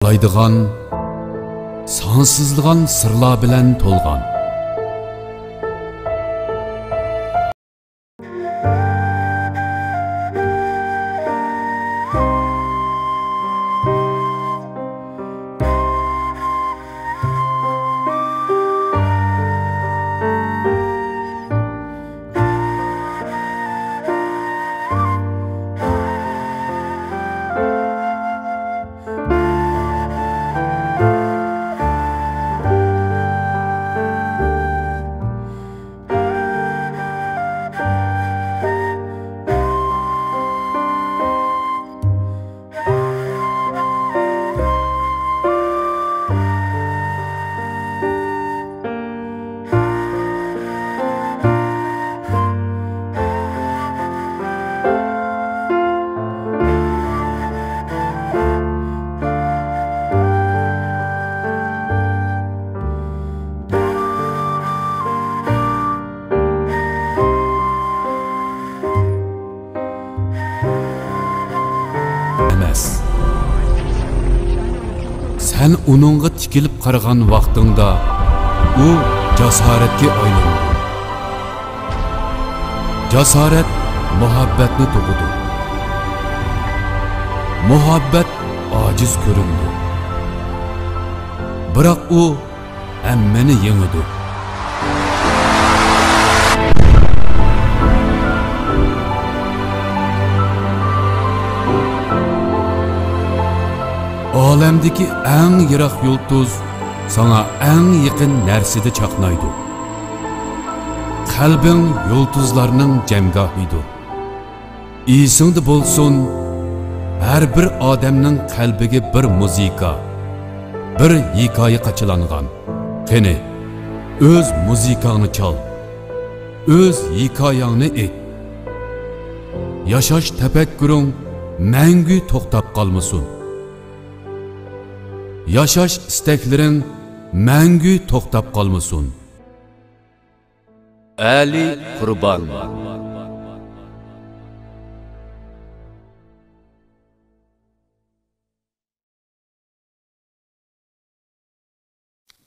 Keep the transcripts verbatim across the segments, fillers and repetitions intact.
ئاڭلايدىغان، سانسىزلىغان سىرلار بىلەن تولغان. ئەمەس. سەن ئۇنىڭغا تىكىلىپ قارىغان ۋاقتىڭدا، ئۇ جاسارەتكە ئايلىنىدۇ. جاسارەت مۇھەببەتنى تۇغىدۇ. مۇھەببەت ئاجىز كۆرۈنىدۇ. بىراق ئۇ ھەممىنى يېڭىدۇ. ئالەمدىكى ئەڭ يىراق يۇلتۇز ساڭا ئەڭ يېقىن نەرسىدە چاقنايدۇ. قەلبىڭ يۇلتۇزلارنىڭ جەمگاھىدۇر. ئېسىڭدە بولسۇن، ھەر بىر ئادەمنىڭ قەلبىگە بىر مۇزىكا، بىر ھېكايە قاچىلانغان. قېنى، ئۆز مۇزىكاڭنى چال، ئۆز ھېكايەڭنى ئېيت. ياشاش تەپەككۇرۇڭ مەڭگۈ توختاپ قالمىسۇن. ياشاش ئىستەكلىرىڭ مەڭگۈ توختاپ قالمىسۇن. ئەلى قۇربان.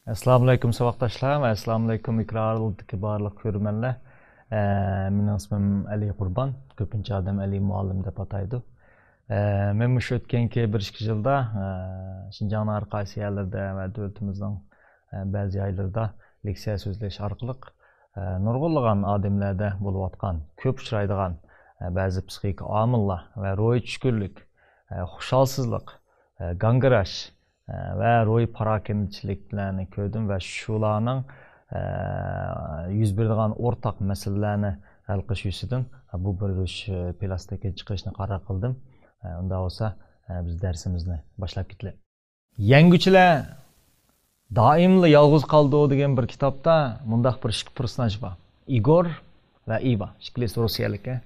ئەسسالامۇئەلەيكۇم ساۋاقداشلار ۋە ئەسسالامۇئەلەيكۇم ئېكران ئالدىدىكى بارلىق كۆرۈرمەنلەر. ئە، مېنىڭ ئىسمىم ئەلى قۇربان. كۆپىنچە ئادەم ئەلى مۇئەللىم دەپ ئاتايدۇ. ئە، مەن مۇشۇ ئۆتكەنكى بىر ئىككى يىلدا، ئە، شىنجاڭنىڭ ھەر قايسى يەرلىرىدە ۋە دۆلىتىمىزنىڭ، ئە، بەزى جايلىرىدا لېكسىيە سۆزلەش ئارقىلىق، ئە، نۇرغۇنلىغان ئادەملەردە بولۇۋاتقان، كۆپ ئۇچرايدىغان، ئە، بەزى پسىخىكا ئامىللار ۋە روھىي چۈشكۈنلۈك، ئە، خۇشالسىزلىق، ئە، گاڭگىراش، ئە، ۋە روھىي پاراكەندىچىلىكلەرنى كۆردۈم ۋە شۇلارنىڭ، ئە، يۈز بېرىدىغان ئورتاق مەسىلىلەرنى ھەل قىلىش يۈزىسىدىن بۇ بېرىش، ئە، پىلاستىكىنى چىقىرىشنى قارار قىلدىم. ئە، ئۇنداق بولسا، ئە، بىز دەرسىمىزنى باشلاپ كېتىلى. يەڭگۈچىلەر دائىملا يالغۇز قالىدۇ دېگەن بىر كىتابتا مۇنداق بىر ئىككى پېرسوناژ بار. ئىگور ۋە ئىۋا. ئىككىلىسى روسىيەلىك، ھە.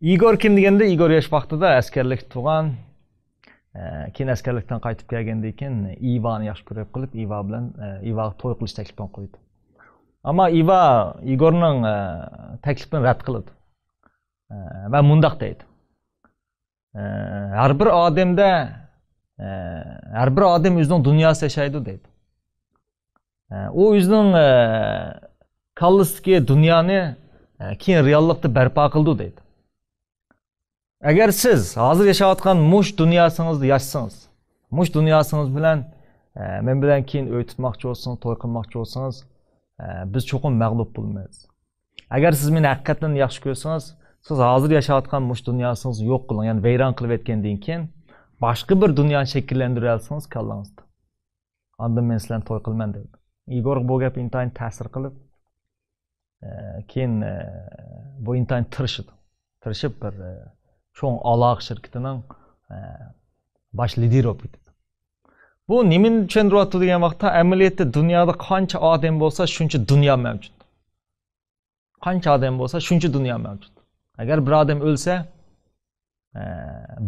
ئىگور كىم دېگەندە، ئىگور ياش ۋاقتىدا ئەسكەرلىكتە تۇرغان، ئە، كېيىن ئەسكەرلىكتىن قايتىپ كەلگەندىن كېيىن ئىۋانى ياخشى كۆرۈپ قېلىپ، ئىۋا بىلەن، ئە، ئىۋاغا توي قىلىش تەكلىپىنى قويىدۇ. ئەمما ئىۋا ئىگورنىڭ، ئە، تەكلىپىنى رەت قىلىدۇ. ئە، ۋە مۇنداق دەيدۇ. ئە، ھەر بىر ئادەمدە، ئە، ھەر بىر ئادەم ئۆزىنىڭ دۇنياسى ياشايدۇ دەيدۇ. ئە، ئۇ ئۆزىنىڭ، ئە، كاللىسىدىكى دۇنيانى، ئە، كېيىن رېئاللىقتا بەرپا قىلىدۇ دەيدۇ. ئەگەر سىز ھازىر ياشاۋاتقان مۇش دۇنياسىڭىزدا ياشىسىڭىز، مۇش دۇنياسىڭىز بىلەن، ئە، مەن بىلەن كېيىن ئۆي تۇتماقچى بولسىڭىز، توي قىلماقچى بولسىڭىز، ئە، بىز چوقۇم مەغلۇپ بولىمىز. ئەگەر سىز مېنى ھەقىقەتەن ياخشى كۆرسىڭىز، سىز ھازىر ياشاۋاتقان مۇشۇ دۇنياسىڭىزنى يوق قىلىڭ، يەنى ۋەيران قىلىۋەتكەندىن كېيىن، باشقا بىر دۇنيانى شەكىللەندۈرەلىسىڭىز كاللىڭىزدا، ئاندىن مەن سىلەرنى توي قىلىمەن دەيدۇ. ئىگورغا بۇ گەپ ئىنتايىن تەسىر قىلىپ، ئە، كېيىن، ئە، بۇ ئىنتايىن تىرىشىدۇ. تىرىشىپ بىر، ئە، چوڭ ئالاقە شىركىتىنىڭ، ئە، باش لىدىرى بولۇپ كېتىدۇ. بۇ نېمىنى چۈشەندۈرۈۋاتىدۇ دېگەن ۋاقىتتا، ئەمەلىيەتتە دۇنيادا قانچە ئادەم بولسا، شۇنچە دۇنيا مەۋجۇت. قانچە ئادەم بولسا، شۇنچە دۇنيا مەۋجۇت. ئەگەر بىر ئادەم ئۆلسە، ئە،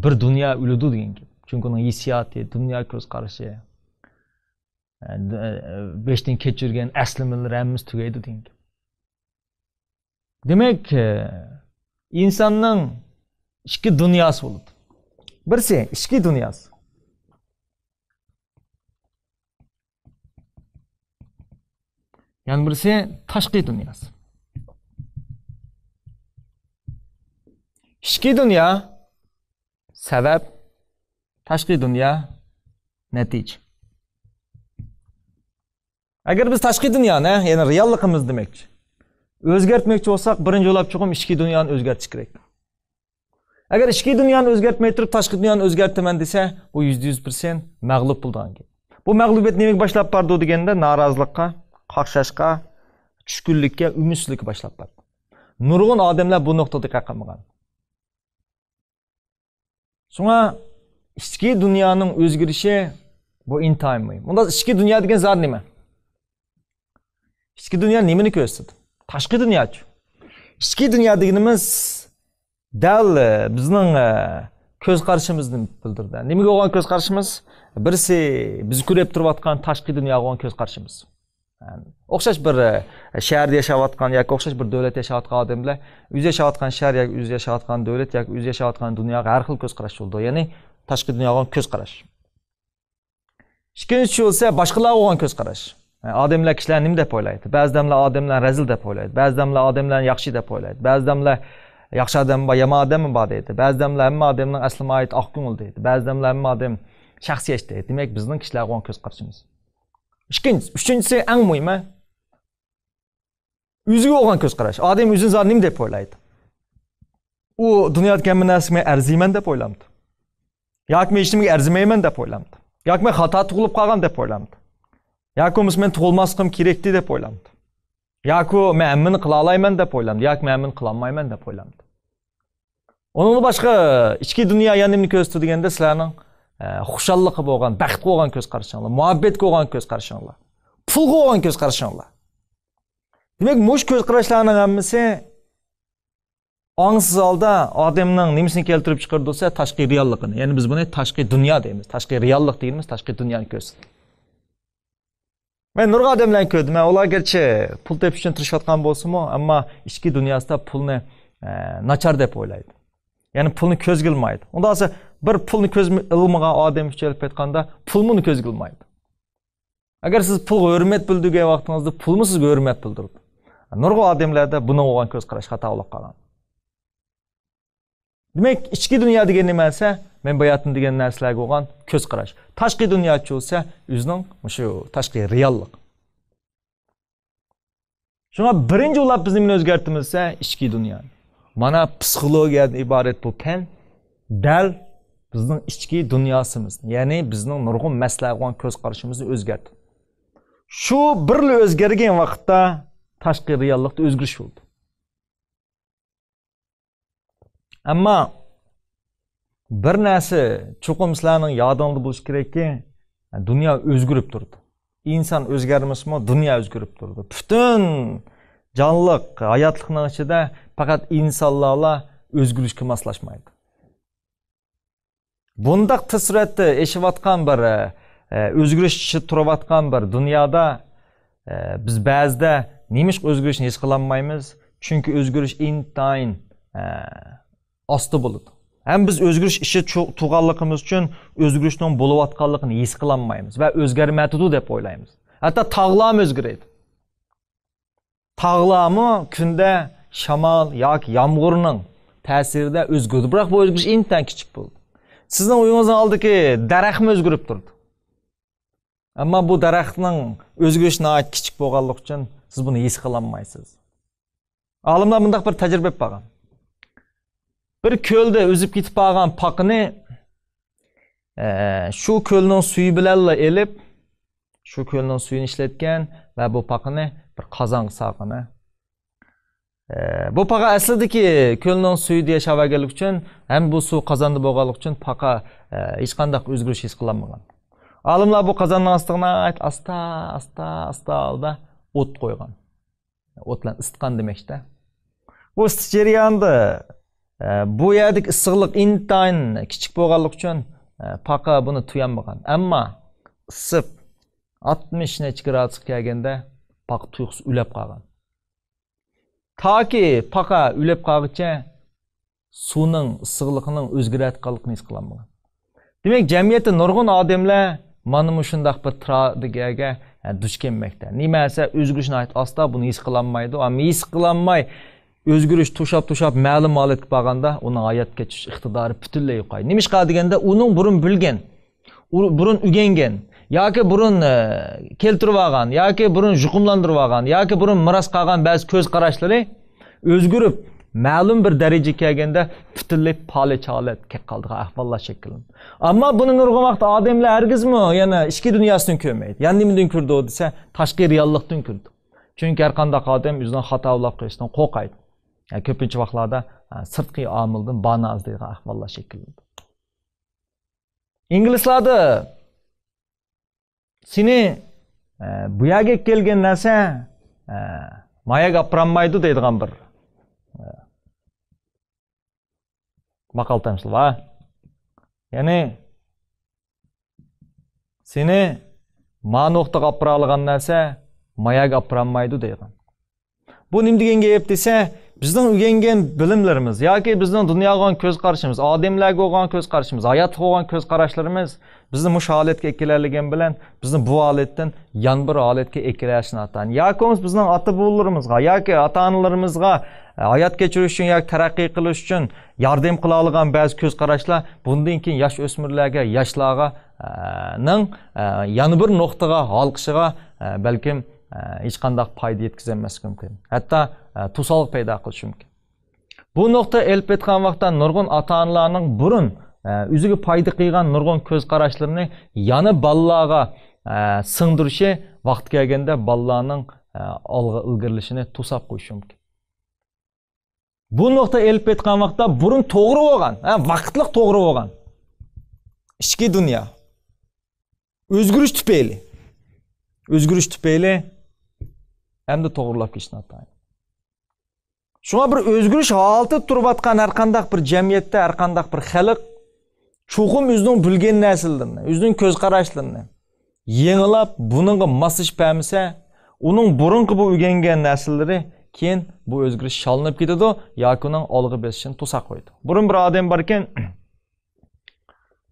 بىر دۇنيا ئۆلىدۇ دېگەن گەپ. چۈنكى ئۇنىڭ ھېسسىياتى، دۇنيا كۆز قارىشى، ئە، د-، ئە، بېشىدىن كەچۈرگەن ئەسلىمىلىرى ھەممىسى تۈگەيدۇ دېگەن گەپ. دېمەك، ئە، ئىنساننىڭ ئىككى دۇنياسى بولىدۇ. بىرسى ئىچكى دۇنياسى. يەنە بىرسى تاشقى دۇنياسى. ئىچكى دۇنيا سەۋەب، تاشقى دۇنيا نەتىجە. ئەگەر بىز تاشقى دۇنيانى، يەنى رېئاللىقىمىز دېمەكچى، ئۆزگەرتمەكچى بولساق، بىرىنچى بولۇپ چوقۇم ئىچكى دۇنيانى ئۆزگەرتىش كېرەك. ئەگەر ئىچكى دۇنيانى ئۆزگەرتمەي تۇرۇپ، تاشقى دۇنيانى ئۆزگەرتىمەن دېسە، بۇ يۈزدە يۈز پىرسەنت مەغلۇپ بولىدىغان گەپ. بۇ مەغلۇبىيەت نېمىگە باشلاپ بارىدۇ دېگەندە، نارازىلىققا، قاقشاشقا، چۈشكۈنلۈككە، ئۈمىدسىزلىككە باشلاپ بارىدۇ. نۇرغۇن ئادەملەر بۇ نۇقتىغا دىققەت قىلمىغان. شۇڭا ئىچكى دۇنيانىڭ ئۆزگىرىشى بۇ ئىنتايىن مۇھىم. ئۇنداق ئىچكى دۇنيا دېگەن زادى نېمە؟ ئىچكى دۇنيا نېمىنى كۆرسىتىدۇ؟ تاشقى دۇنياچۇ؟ ئىچكى دۇنيا دېگىنىمىز دەل، ئە، بىزنىڭ، ئە، كۆز قارىشىمىزنى بىلدۈرىدۇ. نېمىگە بولغان كۆز قارىشىمىز؟ بىرسى بىز كۆرۈپ تۇرۇۋاتقان تاشقى دۇنياغا بولغان كۆز قارىشىمىز. يەنى ئوخشاش بىر، ئە، شەھەردە ياشاۋاتقان ياكى ئوخشاش بىر دۆلەتتە ياشاۋاتقان ئادەم بىلەن ئۆزى ياشاۋاتقان شەھەر ياكى ئۆزى ياشاۋاتقان دۆلەت ياكى ئۆزى ياشاۋاتقان دۇنياغا ھەر خىل كۆز قاراش بولىدۇ. يەنى تاشقى دۇنياغا كۆز قاراش. ئىككىنچىسى بولسا باشقىلارغا بولغان كۆز قاراش. ئادەملەر كىشىلەرنى نېمە دەپ ئويلايدۇ؟ بەزى ئادەملەر ئادەملەرنى رەزىل دەپ ئويلايدۇ. بەزى ئادەملەر ئادەملەرنى ياخشى دەپ ئويلايدۇ. بەزى ئادەملەر ياخشى ئادەممۇ بار، يامان ئادەممۇ بار دەيدۇ. بەزى ئادەملەر ھەممە ئادەمنىڭ ئەسلى ماھىيىتى ئاق كۆڭۈل دەيدۇ. بەزى ئادەملەر ھەممە ئادەم شەخسىيەت دەيدۇ. دېمەك، بىزنىڭ كىشىلەرگە بولغان كۆز قارىشىمىز. ئىككىنچى، ئۈچىنچىسى، ئەڭ مۇھىمى، ئۆزىگە بولغان كۆز قاراش. ئادەم ئۆزىنى زادى نېمە دەپ ئويلايدۇ؟ ئۇ دۇنيادىكى ھەممە نەرسىگە مەن ئەرزىيمەن دەپ ئويلامدۇ؟ ياكى مەن ھېچنېمىگە ئەرزىمەيمەن دەپ ئويلامدۇ؟ ياكى مەن خاتا تۇغۇلۇپ قالغان دەپ ئويلامدۇ؟ ياكى بولمىسا مەن تۇغۇلماسلىقىم كېرەكتى دەپ ئويلامدۇ؟ ياكى مەن ھەممىنى قىلالايمەن دەپ ئويلامدۇ؟ ياكى مەن ھەممىنى قىلالمايمەن دەپ ئويلامدۇ؟ ئۇنىڭدىن باشقا ئىچكى دۇنيا يەنە نېمىنى كۆرسىتىدۇ دېگەندە، سىلەرنىڭ، ئە، خۇشاللىققا بولغان، بەختكە بولغان كۆز قارىشىڭلار، مۇھەببەتكە بولغان كۆز قارىشىڭلار، پۇلغا بولغان كۆز قارىشىڭلار. دېمەك، مۇشۇ كۆز قاراشلارنىڭ ھەممىسى ئاڭسىز ھالدا ئادەمنىڭ نېمىسىنى كەلتۈرۈپ چىقىرىدۇ دېسە، تاشقى رېئاللىقىنى. يەنى بىز بۇنى تاشقى دۇنيا دەيمىز، تاشقى رېئاللىق دېگىنىمىز تاشقى دۇنيانى كۆرسىتىدۇ. مەن نۇرغۇن ئادەملەرنى كۆردۈم. ئۇلار گەرچە پۇل تېپىش ئۈچۈن تىرىشىۋاتقان بولسىمۇ، ئەمما ئىچكى دۇنياسىدا پۇلنى، ئە، ناچار دەپ ئويلايدۇ. يەنى پۇلنى كۆزگە ئىلمايدۇ. ئۇنداق بولسا، بىر پۇلنى كۆزگە ئىلمىغان ئادەم ئۈچۈن ئېلىپ ئېيتقاندا، پۇلمۇ ئۇنى كۆزگە ئىلمايدۇ. ئەگەر سىز پۇلغا ھۆرمەت بىلدۈرگەن ۋاقتىڭىزدا، پۇلمۇ سىزگە ھۆرمەت بىلدۈرىدۇ. نۇرغۇن ئادەملەردە بۇنىڭغا بولغان كۆز قاراش خاتا بولۇپ قالغان. دېمەك، ئىچكى دۇنيا دېگەن نېمە دېسە، مەن باياتىن دېگەن نەرسىلەرگە بولغان كۆز قاراش. تاشقى دۇنياچۇ دېسە، ئۆزىنىڭ مۇشۇ تاشقى رېئاللىق. شۇڭا بىرىنچى بولۇپ بىز نېمىنى ئۆزگەرتىمىز دېسە، ئىچكى دۇنيا. مانا پسىخولوگىيەدىن ئىبارەت بۇ پەن دەل بىزنىڭ ئىچكى دۇنياسىمىزنى، يەنى بىزنىڭ نۇرغۇن مەسىلىلەرگە بولغان كۆز قارىشىمىزنى ئۆزگەرتتى. شۇ بىرلا ئۆزگەرگەن ۋاقىتتا تاشقى رېئاللىقتا ئۆزگىرىش بولدى. ئەمما بىر نەرسە چوقۇم سىلەرنىڭ يادىڭىزدا بولۇشى كېرەككى، دۇنيا ئۆزگىرىپ تۇرىدۇ. ئىنسان ئۆزگەرمىسىمۇ، دۇنيا ئۆزگىرىپ تۇرىدۇ. پۈتۈن جانلىق، ھاياتلىقنىڭ ئىچىدە پەقەت ئىنسانلارلا ئۆزگىرىشكە ماسلاشمايدۇ. بۇنداق تېز سۈرئەتتە ئېشىۋاتقان بىر، ئە، ئۆزگىرىش ئىچىدە تۇرۇۋاتقان بىر دۇنيادا، ئە، بىز بەزىدە نېمىشقا ئۆزگىرىشنى ھېس قىلالمايمىز؟ چۈنكى ئۆزگىرىش ئىنتايىن، ئە، ئاستا بولىدۇ. ھەم بىز ئۆزگىرىش ئىچىدە چۇ-، تۇرغانلىقىمىز ئۈچۈن ئۆزگىرىشنىڭ بولۇۋاتقانلىقىنى ھېس قىلالمايمىز ۋە ئۆزگەرمەيدۇ دەپ ئويلايمىز. ھەتتا تاغلارمۇ ئۆزگىرىدۇ. تاغلارمۇ كۈندە شامال ياكى يامغۇرنىڭ تەسىرىدە ئۆزگىرىدۇ. بىراق بۇ ئۆزگىرىش ئىنتايىن كىچىك بولىدۇ. سىزنىڭ ئۆيىڭىزنىڭ ئالدىدىكى دەرەخمۇ ئۆزگىرىپ تۇرىدۇ. ئەمما بۇ دەرەخنىڭ ئۆزگىرىشى ناھايىتى كىچىك بولغانلىقى ئۈچۈن سىز بۇنى ھېس قىلالمايسىز. ئالىملار مۇنداق بىر تەجرىبە ئېلىپ بارغان. بىر كۆلدە ئۈزۈپ كېتىپ قالغان پاقىنى، ئە، شۇ كۆلنىڭ سۈيى بىلەنلا ئېلىپ، شۇ كۆلنىڭ سۈيىنى ئىشلەتكەن ۋە بۇ پاقىنى بىر قازانغا سالغان. ئە، بۇ پاقا ئەسلىدىكى كۆلنىڭ سۈيىدە ياشاۋەرگەنلىكى ئۈچۈن ھەم بۇ سۇ قازاندا بولغانلىقى ئۈچۈن پاقا، ئە، ھېچقانداق ئۆزگىرىش ھېس قىلالمىغان. ئالىملار بۇ قازاننىڭ ئاستىغا ناھايىتى ئاستا، ئاستا، ئاستا ھالدا ئوت قويغان. ئوت بىلەن ئىسسىتقان دېمەكچىدە. بۇ ئىسسىتىش جەريانىدا، ئە، بۇ يەردىكى ئىسسىقلىق ئىنتايىن كىچىك بولغانلىقى ئۈچۈن، ئە، پاقا بۇنى تۇيالمىغان. ئەمما ئىسسىپ ئاتمىش نەچچە گرادۇسقا كەلگەندە پاقا تۇيۇقسىز ئۆلۈپ قالغان. تاكى پاقا ئۆلۈپ قالغۇچە سۇنىڭ ئىسسىقلىقىنىڭ ئۆزگىرىۋاتقانلىقىنى ھېس قىلالمىغان. دېمەك، جەمئىيەتتە نۇرغۇن ئادەملەر مانا مۇشۇنداق بىر تراگېدىيەگە ھە، دۇچ كەلمەكتە. نېمە دېسە، ئۆزگىرىش ناھايىتى ئاستا، بۇنى ھېس قىلالمايدۇ. ئەمما ھېس قىلالماي، ئۆزگىرىش توشاپ-توشاپ مەلۇم ھالەتكە بارغاندا، ئۇنىڭ ھايات كەچۈرۈش ئىقتىدارى پۈتۈنلەي يوقايدۇ. نېمىشقا دېگەندە، ئۇنىڭ بۇرۇن بىلگەن، ئۇ-، بۇرۇن ئۆگەنگەن ياكى بۇرۇن، ئە، كەلتۈرۈۋالغان ياكى بۇرۇن يۇقۇملاندۇرۇۋالغان ياكى بۇرۇن مىراس قالغان بەزى كۆز قاراشلىرى ئۆزگىرىپ، مەلۇم بىر دەرىجىگە كەلگەندە پۈتۈنلەي پالەچ ھالەتكە كېلىپ قالىدىغان ئەھۋاللار شەكىللىنىدۇ. ئەمما بۇنى نۇرغۇن ۋاقىت ئادەملەر ھەرگىزمۇ يەنە ئىچكى دۇنياسىدىن كۆرمەيدۇ. يەنە نېمىدىن كۆرىدۇ دېسە، تاشقى رېئاللىقتىن كۆرىدۇ. چۈنكى ھەر قانداق ئادەم ئۆزىنىڭ خاتا بولۇپ قېلىشىدىن قورقايدۇ. يەنى كۆپىنچە ۋاقىتلاردا، ھە، سىرتقى ئامىلدىن بانائەزلەيدىغان ئەھۋاللار شەكىللىنىدۇ. ئىنگلىزلاردا سېنى، ئە، بۇ يەرگە كەلگەن نەرسە، ئە، ما يەرگە ئاپىرالمايدۇ دەيدىغان بىر، ئە، ماقال تەمسىل بار. يەنى سېنى ما نۇقتىغا ئاپىرالىغان نەرسە ما يەرگە ئاپىرالمايدۇ دەيدىغان. بۇ نېمە دېگەن گەپ دېسە، بىزنىڭ ئۆگەنگەن بىلىملىرىمىز ياكى بىزنىڭ دۇنياغا بولغان كۆز قارىشىمىز، ئادەملەرگە بولغان كۆز قارىشىمىز، ھاياتقا بولغان كۆز قاراشلىرىمىز بىزنى مۇشۇ ھالەتكە ئەكېلەلىگەن بىلەن، بىزنى بۇ ھالەتتىن يەنە بىر ھالەتكە ئەكېلىشى ناتايىن. ياكى بولمىسا بىزنىڭ ئاتا-بوۋىلىرىمىزغا ياكى ئاتا-ئانىلىرىمىزغا، ئە، ھايات كەچۈرۈش ئۈچۈن ياكى تەرەققىي قىلىش ئۈچۈن ياردەم قىلالىغان بەزى كۆز قاراشلار بۇندىن كېيىن ياش ئۆسمۈرلەرگە، ياشلارغا، ئە، نىڭ، ئە، يەنە بىر نۇقتىغا ھالقىشىغا، ئە، بەلكىم، ئە، ھېچقانداق پايدا يەتكۈزەلمەسلىكى مۇمكىن. ھەتتا، ئە، توسالغۇ پەيدا قىلىشى مۇمكىن. بۇ نۇقتا ئېلىپ ئېيتقان ۋاقىتتا نۇرغۇن ئاتا-ئانىلارنىڭ بۇرۇن، ئە، ئۆزىگە پايدا قىلغان نۇرغۇن كۆز قاراشلىرىنى يەنە بالىلارغا، ئە، سىڭدۈرۈشى ۋاقتى كەلگەندە بالىلارنىڭ، ئە، ئالغا ئىلگىرىلىشىنى توساپ قويۇشى مۇمكىن. بۇ نۇقتا ئېلىپ ئېيتقان ۋاقىتتا بۇرۇن توغرا بولغان، ھە، ۋاقىتلىق توغرا بولغان ئىچكى دۇنيا ئۆزگىرىش تۈپەيلى، ئۆزگىرىش تۈپەيلى ئەمدى توغرىلاپ كېتىشنى ئاتايدۇ. شۇڭا بىر ئۆزگىرىش ھالىتىدە تۇرۇۋاتقان ھەر قانداق بىر جەمئىيەتتە، ھەر قانداق بىر خەلق چوقۇم ئۆزىنىڭ بىلگەن نەرسىلىرىنى، ئۆزىنىڭ كۆز قاراشلىرىنى يېڭىلاپ، بۇنىڭغا ماسلىشىپ بەرمىسە، ئۇنىڭ بۇرۇنقى بۇ ئۆگەنگەن نەرسىلىرى كېيىن بۇ ئۆزگىرىش شاللىنىپ كېتىدۇ ياكى ئۇنىڭ ئالغا بېسىشىنى توساپ قويىدۇ. بۇرۇن بىر ئادەم باركەن،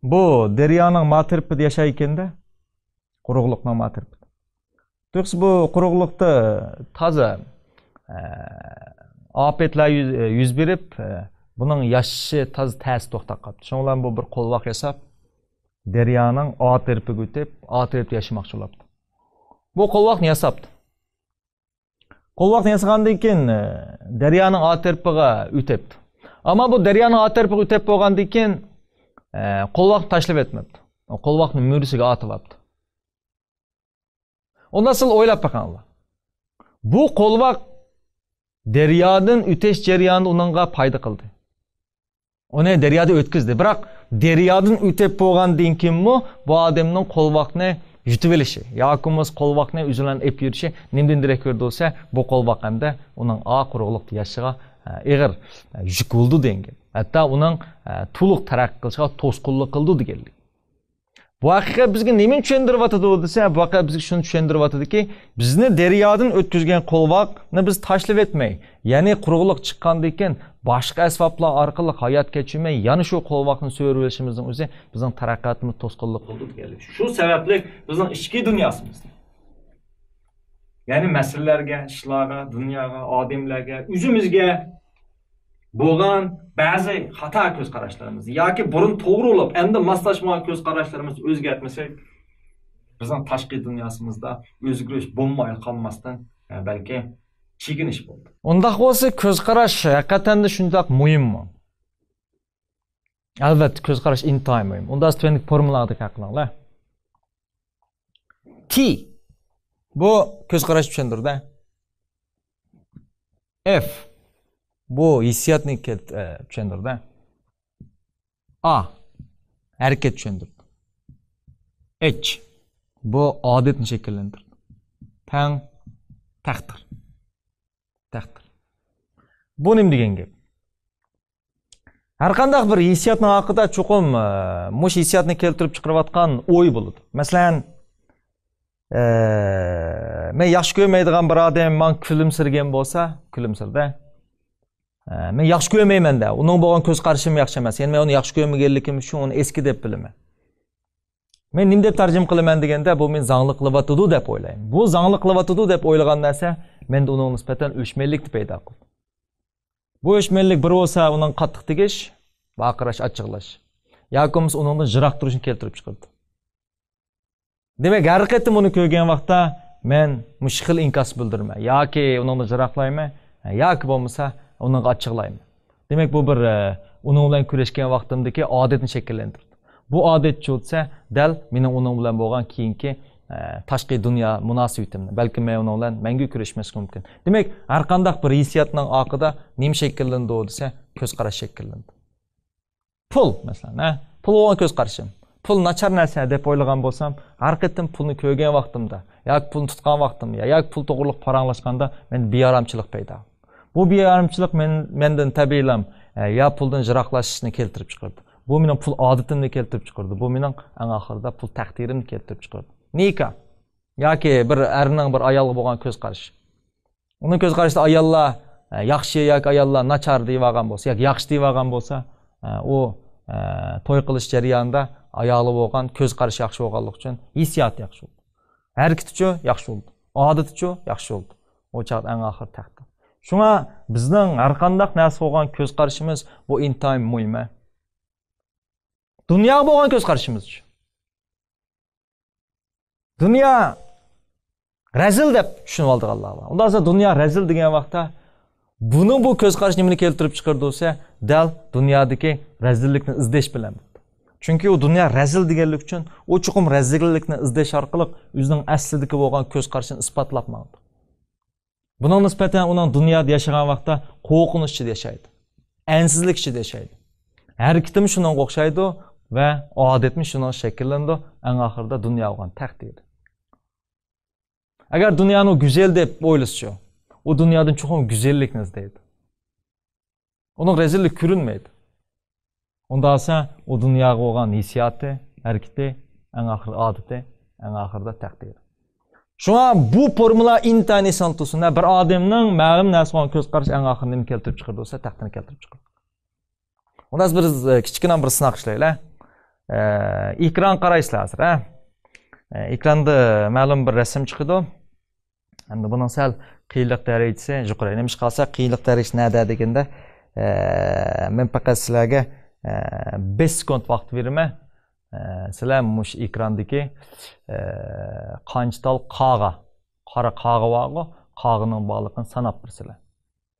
بۇ دەريانىڭ ما تەرىپىدە ياشايدىكەن-دە، قۇرۇقلۇقنىڭ ما تەرىپىدە. تۇيۇقسىز بۇ قۇرۇقلۇقتا تازا، ئە، ئاپەتلەر يۈز، يۈز بېرىپ، ئە، بۇنىڭ ياشىشى تازا تەستە توختاپ قاپتۇ. شۇنىڭ بىلەن بۇ بىر قولۋاق ياساپ، دەريانىڭ ئا تەرىپىگە ئۆتۈپ، ئا تەرەپتە ياشىماقچى بولاپتۇ. بۇ قولۋاقنى ياساپتۇ. قولۋاقنى ياسىغاندىن كېيىن، ئە، دەريانىڭ ئا تەرىپىگە ئۆتۈپتۇ. ئەمما بۇ دەريانىڭ ئا تەرىپىگە ئۆتۈپ بولغاندىن كېيىن، ئە، قولۋاقنى تاشلىۋەتمەپتۇ. قولۋاقنى مۈرىسىگە ئارتىۋاپتۇ. ئۇنداق سىلەر ئويلاپ بېقىڭلار. بۇ قولۋاق دەريادىن ئۆتۈش جەريانىدا ئۇنىڭغا پايدا قىلدى. ئۇنى دەريادىن ئۆتكۈزدى. بىراق دەريادىن ئۆتۈپ بولغاندىن كېيىنمۇ بۇ ئادەمنىڭ قولۋاقنى يۇتۇۋېلىشى ياكى بولمىسا قولۋاقنى ئۆزى بىلەن ئېلىپ يۈرۈشى نېمىدىن دېرەك بېرىدۇ دېسە، بۇ قولۋاق ئەمدى ئۇنىڭ ئا قۇرۇقلۇقتا ياشىشىغا، ئە، ئېغىر، ئە، يۈك بولىدۇ دېگەن گەپ. ھەتتا ئۇنىڭ، ئە، تولۇق تەرەققىي قىلىشىغا توسقۇنلۇق قىلىدۇ دېگەنلىك. بۇ ھەقىقەت بىزگە نېمىنى چۈشەندۈرۈۋاتىدۇ دېسە، بۇ ھەقىقەت بىزگە شۇنى چۈشەندۈرۈۋاتىدۇكى، بىزنى دەريادىن ئۆتكۈزگەن قولۋاقنى بىز تاشلىۋەتمەي، يەنى قۇرۇقلۇق چىققاندىن كېيىن باشقا ئەسۋابلار ئارقىلىق ھايات كەچۈرمەي، يەنە شۇ قولۋاقنى سۆرىۋېلىشىمىزنىڭ ئۆزى بىزنىڭ تەرەققىياتىمىزغا توسقۇنلۇق قىلىدۇ دېگەنلىك. شۇ سەۋەبلىك بىزنىڭ ئىچكى دۇنياسىمىزنى، يەنى مەسىلىلەرگە، ئىشلارغا، دۇنياغا، ئادەملەرگە، ئۆزىمىزگە بولغان بەزى خاتا كۆز قاراشلىرىمىز ياكى بۇرۇن توغرا بولۇپ، ئەمدى ماسلاشمىغان كۆز قاراشلىرىمىزنى ئۆزگەرتمىسەك، بىزنىڭ تاشقى دۇنياسىمىزدا ئۆزگىرىش بولمايلا قالماستىن، بەلكى چېكىنىش بولىدۇ. ئۇنداق بولسا، كۆز قاراش ھەقىقەتەن شۇنداق مۇھىممۇ؟ ئەلۋەتتە، كۆز قاراش ئىنتايىن مۇھىم. ئۇنداق تۆۋەندىكى فورمۇلىغا دىققەت قىلىڭلار. تى. بۇ كۆز قاراشنى چۈشەندۈرىدۇ. ئېف. بۇ ھېسسىياتنى كەت-، ئە، چۈشەندۈرىدۇ. ئا. ھەرىكەت چۈشەندۈرىدۇ. ئېچ. بۇ ئادەتنى شەكىللەندۈرىدۇ. تەڭ. تەقدىر. تەقدىر. بۇ نېمە دېگەن گەپ؟ ھەر قانداق بىر ھېسسىياتنىڭ ئارقىدا چوقۇم، ئە، مۇشۇ ھېسسىياتنى كەلتۈرۈپ چىقىرىۋاتقان ئوي بولىدۇ. مەسىلەن، ئە، مەن ياخشى كۆرمەيدىغان بىر ئادەم ماڭا كۈلۈمسىرىگەن بولسا، كۈلۈمسىرىدە. ئە، مەن ياخشى كۆرمەيمەن-دە، ئۇنىڭ بولغان كۆز قارىشىم ياخشى ئەمەس. يەنى مەن ئۇنى ياخشى كۆرمىگەنلىكىم ئۈچۈن ئۇنى ئەسكى دەپ بىلىمەن. مەن نېمە دەپ تەرجىمە قىلىمەن دېگەندە، بۇ مېنى زاڭلىق قىلىۋاتىدۇ دەپ ئويلايمەن. بۇ زاڭلىق قىلىۋاتىدۇ دەپ ئويلىغان نەرسە مەندە ئۇنىڭغا نىسبەتەن ئۆچمەنلىكنى پەيدا قىلىدۇ. بۇ ئۆچمەنلىك بىر بولسا ئۇنىڭغا قاتتىق تېگىش، ۋارقىراش، ئاچچىقلاش. ياكى بولمىسا ئۇنىڭدىن يىراق تۇرۇشنى كەلتۈرۈپ چىقىرىدۇ. دېمەك، ھەر قېتىم ئۇنى كۆرگەن ۋاقىتتا مەن مۇشۇ خىل ئىنكاس بىلدۈرىمەن. ياكى ئۇنىڭدىن يىراقلايمەن، ياكى بولمىسا ئۇنىڭغا ئاچچىقلايمەن. دېمەك، بۇ بىر، ئە، ئۇنىڭ بىلەن كۈرەشكەن ۋاقتىمدىكى ئادەتنى شەكىللەندۈرىدۇ. بۇ ئادەت چۇ دېسە، دەل مېنىڭ ئۇنىڭ بىلەن بولغان كېيىنكى، ئە، تاشقى دۇنيا مۇناسىۋىتىمنى، بەلكىم مەن ئۇنىڭ بىلەن مەڭگۈ كۆرۈشمەسلىكىم مۇمكىن. دېمەك، ھەر قانداق بىر ھېسسىياتنىڭ ئارقىدا نېمە شەكىللىنىدۇ دېسە، كۆز قاراش شەكىللىنىدۇ. پۇل، مەسىلەن، ھە؟ پۇل بولغان كۆز قارىشىم. پۇل ناچار نەرسە دەپ ئويلىغان بولسام، ھەر قېتىم پۇلنى كۆرگەن ۋاقتىمدا، ياكى پۇلنى تۇتقان ۋاقتىمدا، ياكى پۇل توغرىلىق پاراڭلاشقاندا مەندە بىئارامچىلىق پەيدا. بۇ بىئارامچىلىق مەن، مەندىن تەبىئىيلا، ئە، يا پۇلدىن يىراقلىشىشنى كەلتۈرۈپ چىقىرىدۇ. بۇ مېنىڭ پۇل ئادىتىمنى كەلتۈرۈپ چىقىرىدۇ. بۇ مېنىڭ ئەڭ ئاخىرىدا پۇل تەقدىرىمنى كەلتۈرۈپ چىقىرىدۇ. نىكاھ ياكى بىر ئەرنىڭ بىر ئايالغا بولغان كۆز قارىشى. ئۇنىڭ كۆز قارىشىدا ئاياللار، ئە، ياخشى ياكى ئاياللار ناچار دېيىۋالغان بولسا، ياكى ياخشى دېيىۋالغان بولسا، ئە، ئۇ، ئە، توي قىلىش جەريانىدا ئايالى بولغان كۆز قارىشى ياخشى بولغانلىقى ئۈچۈن ھېسسىياتى ياخشى بولىدۇ. ھەرىكىتىچۇ ياخشى بولىدۇ. ئادىتىچۇ ياخشى بولىدۇ. ئۇ چاغدا ئەڭ ئاخىرى تەقدىر. شۇڭا بىزنىڭ ھەر قانداق نەرسىگە بولغان كۆز قارىشىمىز بۇ ئىنتايىن مۇھىم. دۇنياغا بولغان كۆز قارىشىمىزچۇ؟ دۇنيا رەزىل دەپ چۈشىنىۋالىدىغانلار بار. ئۇنداق بولسا دۇنيا رەزىل دېگەن ۋاقىتتا بۇنىڭ بۇ كۆز قارىشى نېمىنى كەلتۈرۈپ چىقىرىدۇ دېسە، دەل دۇنيادىكى رەزىللىكنى ئىزدەش بىلەن. چۈنكى ئۇ دۇنيا رەزىل دېگەنلىك ئۈچۈن ئۇ چوقۇم رەزىللىكنى ئىزدەش ئارقىلىق ئۆزىنىڭ ئەسلىدىكى بولغان كۆز قارىشىنى ئىسپاتلاپ ماڭىدۇ. بۇنىڭغا نىسبەتەن ئۇنىڭ دۇنيادا ياشىغان ۋاقتىدا قورقۇنچ ئىچىدە ياشايدۇ. ئەنسىزلىك ئىچىدە ياشايدۇ. ھەرىكىتىمۇ شۇنىڭغا ئوخشايدۇ ۋە ئادىتىمۇ شۇنىڭغا شەكىللىنىدۇ. ئەڭ ئاخىرىدا دۇنيا بولغان تەقدىرى. ئەگەر دۇنيانى گۈزەل دەپ ئويلىسىچۇ، ئۇ دۇنيادىن چوقۇم گۈزەللىكنى ئىزدەيدۇ. ئۇنىڭ رەزىللىكى كۆرۈنمەيدۇ. ئۇنداق بولسا ئۇ دۇنياغا بولغان ھېسسىياتى، ھەرىكىتى، ئەڭ ئاخىرى ئادىتى، ئەڭ ئاخىرىدا تەقدىرى. شۇڭا بۇ فورمۇلا ئىنتايىن ئېسىڭدە تۇرسۇن. بىر ئادەمنىڭ مەلۇم نەرسىگە بولغان كۆز قارىشى ئەڭ ئاخىرى نېمە كەلتۈرۈپ چىقىرىدۇ دېسە، تەقدىرنى كەلتۈرۈپ چىقىرىدۇ. ئۇندا بىز، ئە، كىچىككىنە بىر سىناق ئىشلەيلى. ئە، ئېكران قارايسىلەر ھازىر، ھە؟ ئە، ئېكراندا مەلۇم بىر رەسىم چىقىدۇ. ئەمدى بۇنىڭ سەل قىيىنلىق دەرىجىسى يۇقىرى. نېمىشقا دېسە، قىيىنلىق دەرىجىسى نەدە دېگەندە، ئە، مەن پەقەت سىلەرگە، ئە، بەش سېكۇنت ۋاقىت بېرىمەن. ئە، سىلەر مۇشۇ ئېكراندىكى، ئە، قانچە تال قاغا، قارا قاغا بارغۇ، قاغىنىڭ بارلىقىنى ساناپ بېرىسىلەر.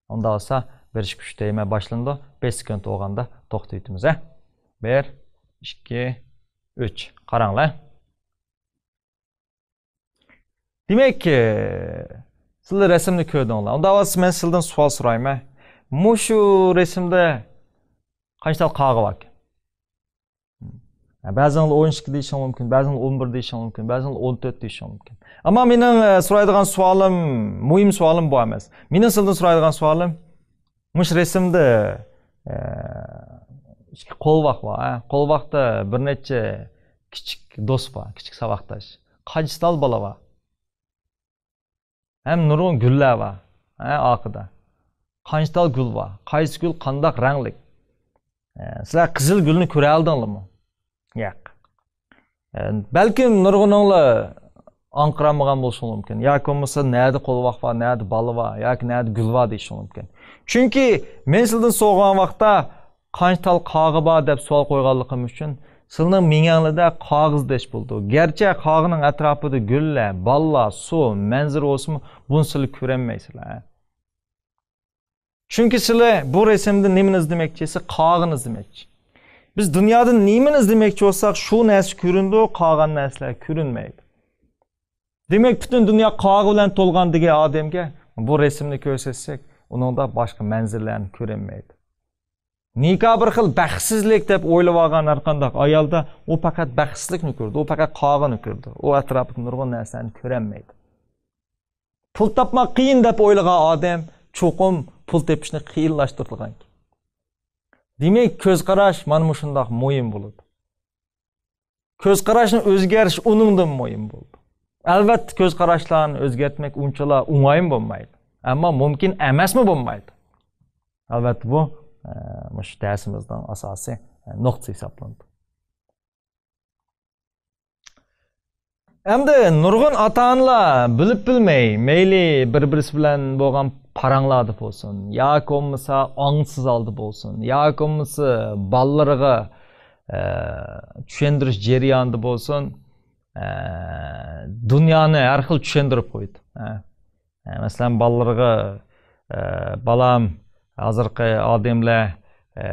ئۇنداق بولسا، بېرىش كۈچ تەيمە باشلىنىدۇ. بەش سېكۇنت بولغاندا توختىتىۋېتىمىز، ھە؟ بىر، ئىككى، ئۈچ. قاراڭلار. دېمەك، سىلەر رەسىمنى كۆردۈڭلار. ئۇنداق بولسا، مەن سىلەردىن سوئال سورايمەن. مۇشۇ رەسىمدە قانچە تال قاغا باركەن؟ بەزىڭلار ئون ئىككى دېيىشىڭ مۇمكىن، بەزىڭلار ئون بىر دېيىشىڭ مۇمكىن، بەزىڭلار ئون تۆت دېيىشىڭ مۇمكىن. ئەمما مېنىڭ، ئە، سورايدىغان سوئالىم، مۇھىم سوئالىم بۇ ئەمەس. مېنىڭ سىلەردىن سورايدىغان سوئالىم، مۇشۇ رەسىمدە، ئە، ئىككى قولۋاق بار، ھە؟ قولۋاقتا بىر نەچچە كىچىك دوست بار، كىچىك ساۋاقداش. قانچە تال بالا بار؟ ھەم نۇرغۇن گۈللەر بار، ھە، ئارقىدا. قانچە تال گۈل بار؟ قايسى گۈل قانداق رەڭلىك؟ ئە، سىلەر قىزىل گۈلنى كۆرەلىدىڭلارمۇ؟ ياق. ئە، بەلكىم نۇرغۇنۇڭلار ئاڭقىرالمىغان بولۇشى مۇمكىن. ياكى بولمىسا نەدە قولۋاق بار، نەدە بالا بار، ياكى نەدە گۈل بار دېيىشى مۇمكىن. چۈنكى مەن سىلەردىن سورىغان ۋاقىتتا، قانچە تال قاغا بار دەپ سوئال قويغانلىقىم ئۈچۈن، سىلىنىڭ مېڭەڭلىدە قاغا ئىزدەش بولىدۇ. گەرچە قاغىنىڭ ئەتراپىدا گۈللەر، بالىلار، سۇ، مەنزىرە بولسىمۇ، بۇنى سىلەر كۆرەلمەيسىلەر. چۈنكى سىلەر بۇ رەسىمدە نېمىنى ئىزدىمەكچى دېسە، قاغىنى ئىزدىمەكچى. بىز دۇنيادا نېمىنى ئىزدىمەكچى بولساق، شۇ نەرسە كۆرۈنىدۇ، قالغان نەرسىلەر كۆرۈنمەيدۇ. دېمەك، پۈتۈن دۇنيا قاغا بىلەن تولغان دېگەن ئادەمگە بۇ رەسىمنى كۆرسەتسەك، ئۇنىڭدا باشقا مەنزىرىلەرنى كۆرەلمەيدۇ. نىكاھ بىر خىل بەختسىزلىك دەپ ئويلىۋالغان ھەرقانداق ئايالدا ئۇ پەقەت بەختسىزلىكنى كۆرىدۇ، ئۇ پەقەت قاغىنى كۆرىدۇ، ئۇ ئەتراپىدا نۇرغۇن نەرسىلەرنى كۆرەلمەيدۇ. پۇل تاپماق قىيىن دەپ ئويلىغان ئادەم چوقۇم پۇل تېپىشنى قىيىنلاشتۇرىدىغان. دېمەك، كۆز قاراش مانا مۇشۇنداق مۇھىم بولىدۇ. كۆز قاراشنى ئۆزگەرتىش ئۇنىڭدىن مۇھىم بولىدۇ. ئەلۋەتتە، كۆز قاراشلارنى ئۆزگەرتمەك ئۇنچىلا ئوڭايمۇ بولمايدۇ. ئەمما مۇمكىن ئەمەسمۇ بولمايدۇ. ئەلۋەتتە، بۇ، ئە، مۇشۇ دەرسىمىزنىڭ ئاساسىي، ئە، نۇقتىسى ھېسابلىنىدۇ. ئەمدى نۇرغۇن ئاتا-ئانىلار بىلىپ بىلمەي، مەيلى بىر-بىرسى بىلەن بولغان پاراڭلاردا بولسۇن، ياكى بولمىسا ئاڭسىز ھالدا بولسۇن، ياكى بولمىسا بالىلىرىغا، ئە، چۈشەندۈرۈش جەريانىدا بولسۇن، ئە، دۇنيانى ھەر خىل چۈشەندۈرۈپ قويىدۇ. ئە، ئە، مەسىلەن، بالىلىرىغا، ئە، بالام، ھازىرقى ئادەملەر، ئە،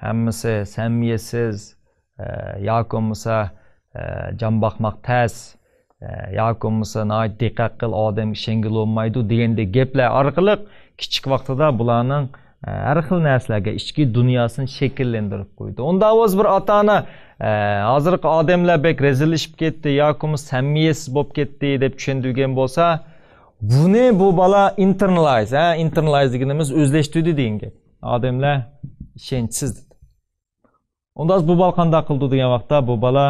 ھەممىسى سەمىيەسىز، ئە، ياكى بولمىسا، ئە، جان باقماق تەس، ئە، ياكى بولمىسا ناھايىتى دىققەت قىل، ئادەمگە ئىشەنگىلى بولمايدۇ دېگەندەك گەپلەر ئارقىلىق كىچىك ۋاقتىدا بۇلارنىڭ، ئە، ھەر خىل نەرسىلەرگە ئىچكى دۇنياسىنى شەكىللەندۈرۈپ قويىدۇ. ئۇنداق بولسا بىر ئاتا-ئانا، ئە، ھازىرقى ئادەملەر بەك رەزىللىشىپ كەتتى ياكى بولمىسا سەمىيەسىز بولۇپ كەتتى دەپ چۈشەندۈرگەن بولسا، بۇنى بۇ بالا ئىنتېرنالايز، ھە، ئىنتېرنالايز دېگىنىمىز ئۆزلەشتۈردى دېگەن گەپ. ئادەملەر ئىشەنچسىز دېدى. ئۇنداق بۇ بالا قانداق قىلىدۇ دېگەن ۋاقىتتا، بۇ بالا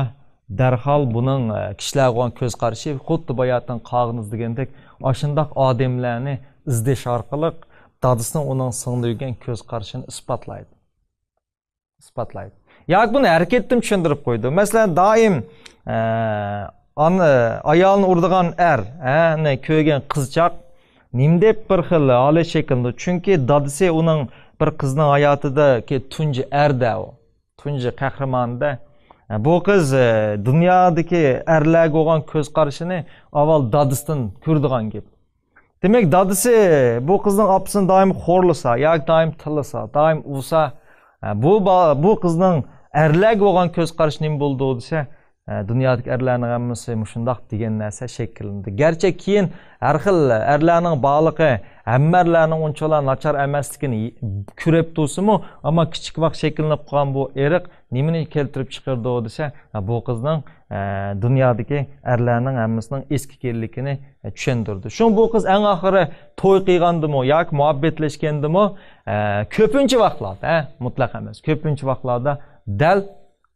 دەرھال بۇنىڭ، ئە، كىشىلەرگە بولغان كۆز قارىشى خۇددى باياتىن قاغىنىز دېگەندەك ئاشۇنداق ئادەملەرنى ئىزدەش ئارقىلىق دادىسىنىڭ ئۇنىڭ سىڭدۈرگەن كۆز قارىشىنى ئىسپاتلايدۇ. ئىسپاتلايدۇ. ياكى بۇنى ھەرىكەتتىن چۈشەندۈرۈپ قويىدۇ. مەسىلەن، دائىم، ئە، ئانا، ئايالىنى ئۇرىدىغان ئەر، ئە، نى كۆرگەن قىزچاق نېمە دەپ بىر خىل ھالەت شەكىللىنىدۇ. چۈنكى دادىسى ئۇنىڭ بىر قىزنىڭ ھاياتىدىكى تۇنجى ئەر-دە ئۇ. تۇنجى قەھرىمان-دە. بۇ قىز، ئە، دۇنيادىكى ئەرلەرگە بولغان كۆز قارىشىنى ئاۋۋال دادىسىدىن كۆرىدىغان گەپ. دېمەك، دادىسى بۇ قىزنىڭ ئاپىسىنى دائىم خورلىسا، ياكى دائىم تىللىسا، دائىم ئۇرسا، ئە، بۇ با-، بۇ قىزنىڭ ئەرلەرگە بولغان كۆز قارىشى نېمە بولىدۇ دېسە، ئە، دۇنيادىكى ئەرلەرنىڭ ھەممىسى مۇشۇنداق دېگەن نەرسە شەكىللىنىدۇ. گەرچە كېيىن ھەر خىل ئەرلەرنىڭ بارلىقى، ھەممە ئەرلەرنىڭ ئۇنچىۋالا ناچار ئەمەسلىكىنى كۆرۈپ تۇرسىمۇ، ئەمما كىچىك ۋاقىت شەكىللىنىپ قالغان بۇ ئىرق نېمىنى كەلتۈرۈپ چىقىرىدۇ دېسە، ھە، بۇ قىزنىڭ، ئە، دۇنيادىكى ئەرلەرنىڭ ھەممىسىنىڭ ئېسىككەنلىكىنى، ئە، چۈشەندۈردى. شۇڭا بۇ قىز ئەڭ ئاخىرى توي قىلغاندىمۇ ياكى مۇھەببەتلەشكەندىمۇ، ئە، كۆپىنچە ۋاقىتلاردا، ھە، مۇتلەق ئەمەس، كۆپىنچە ۋاقىتلاردا دەل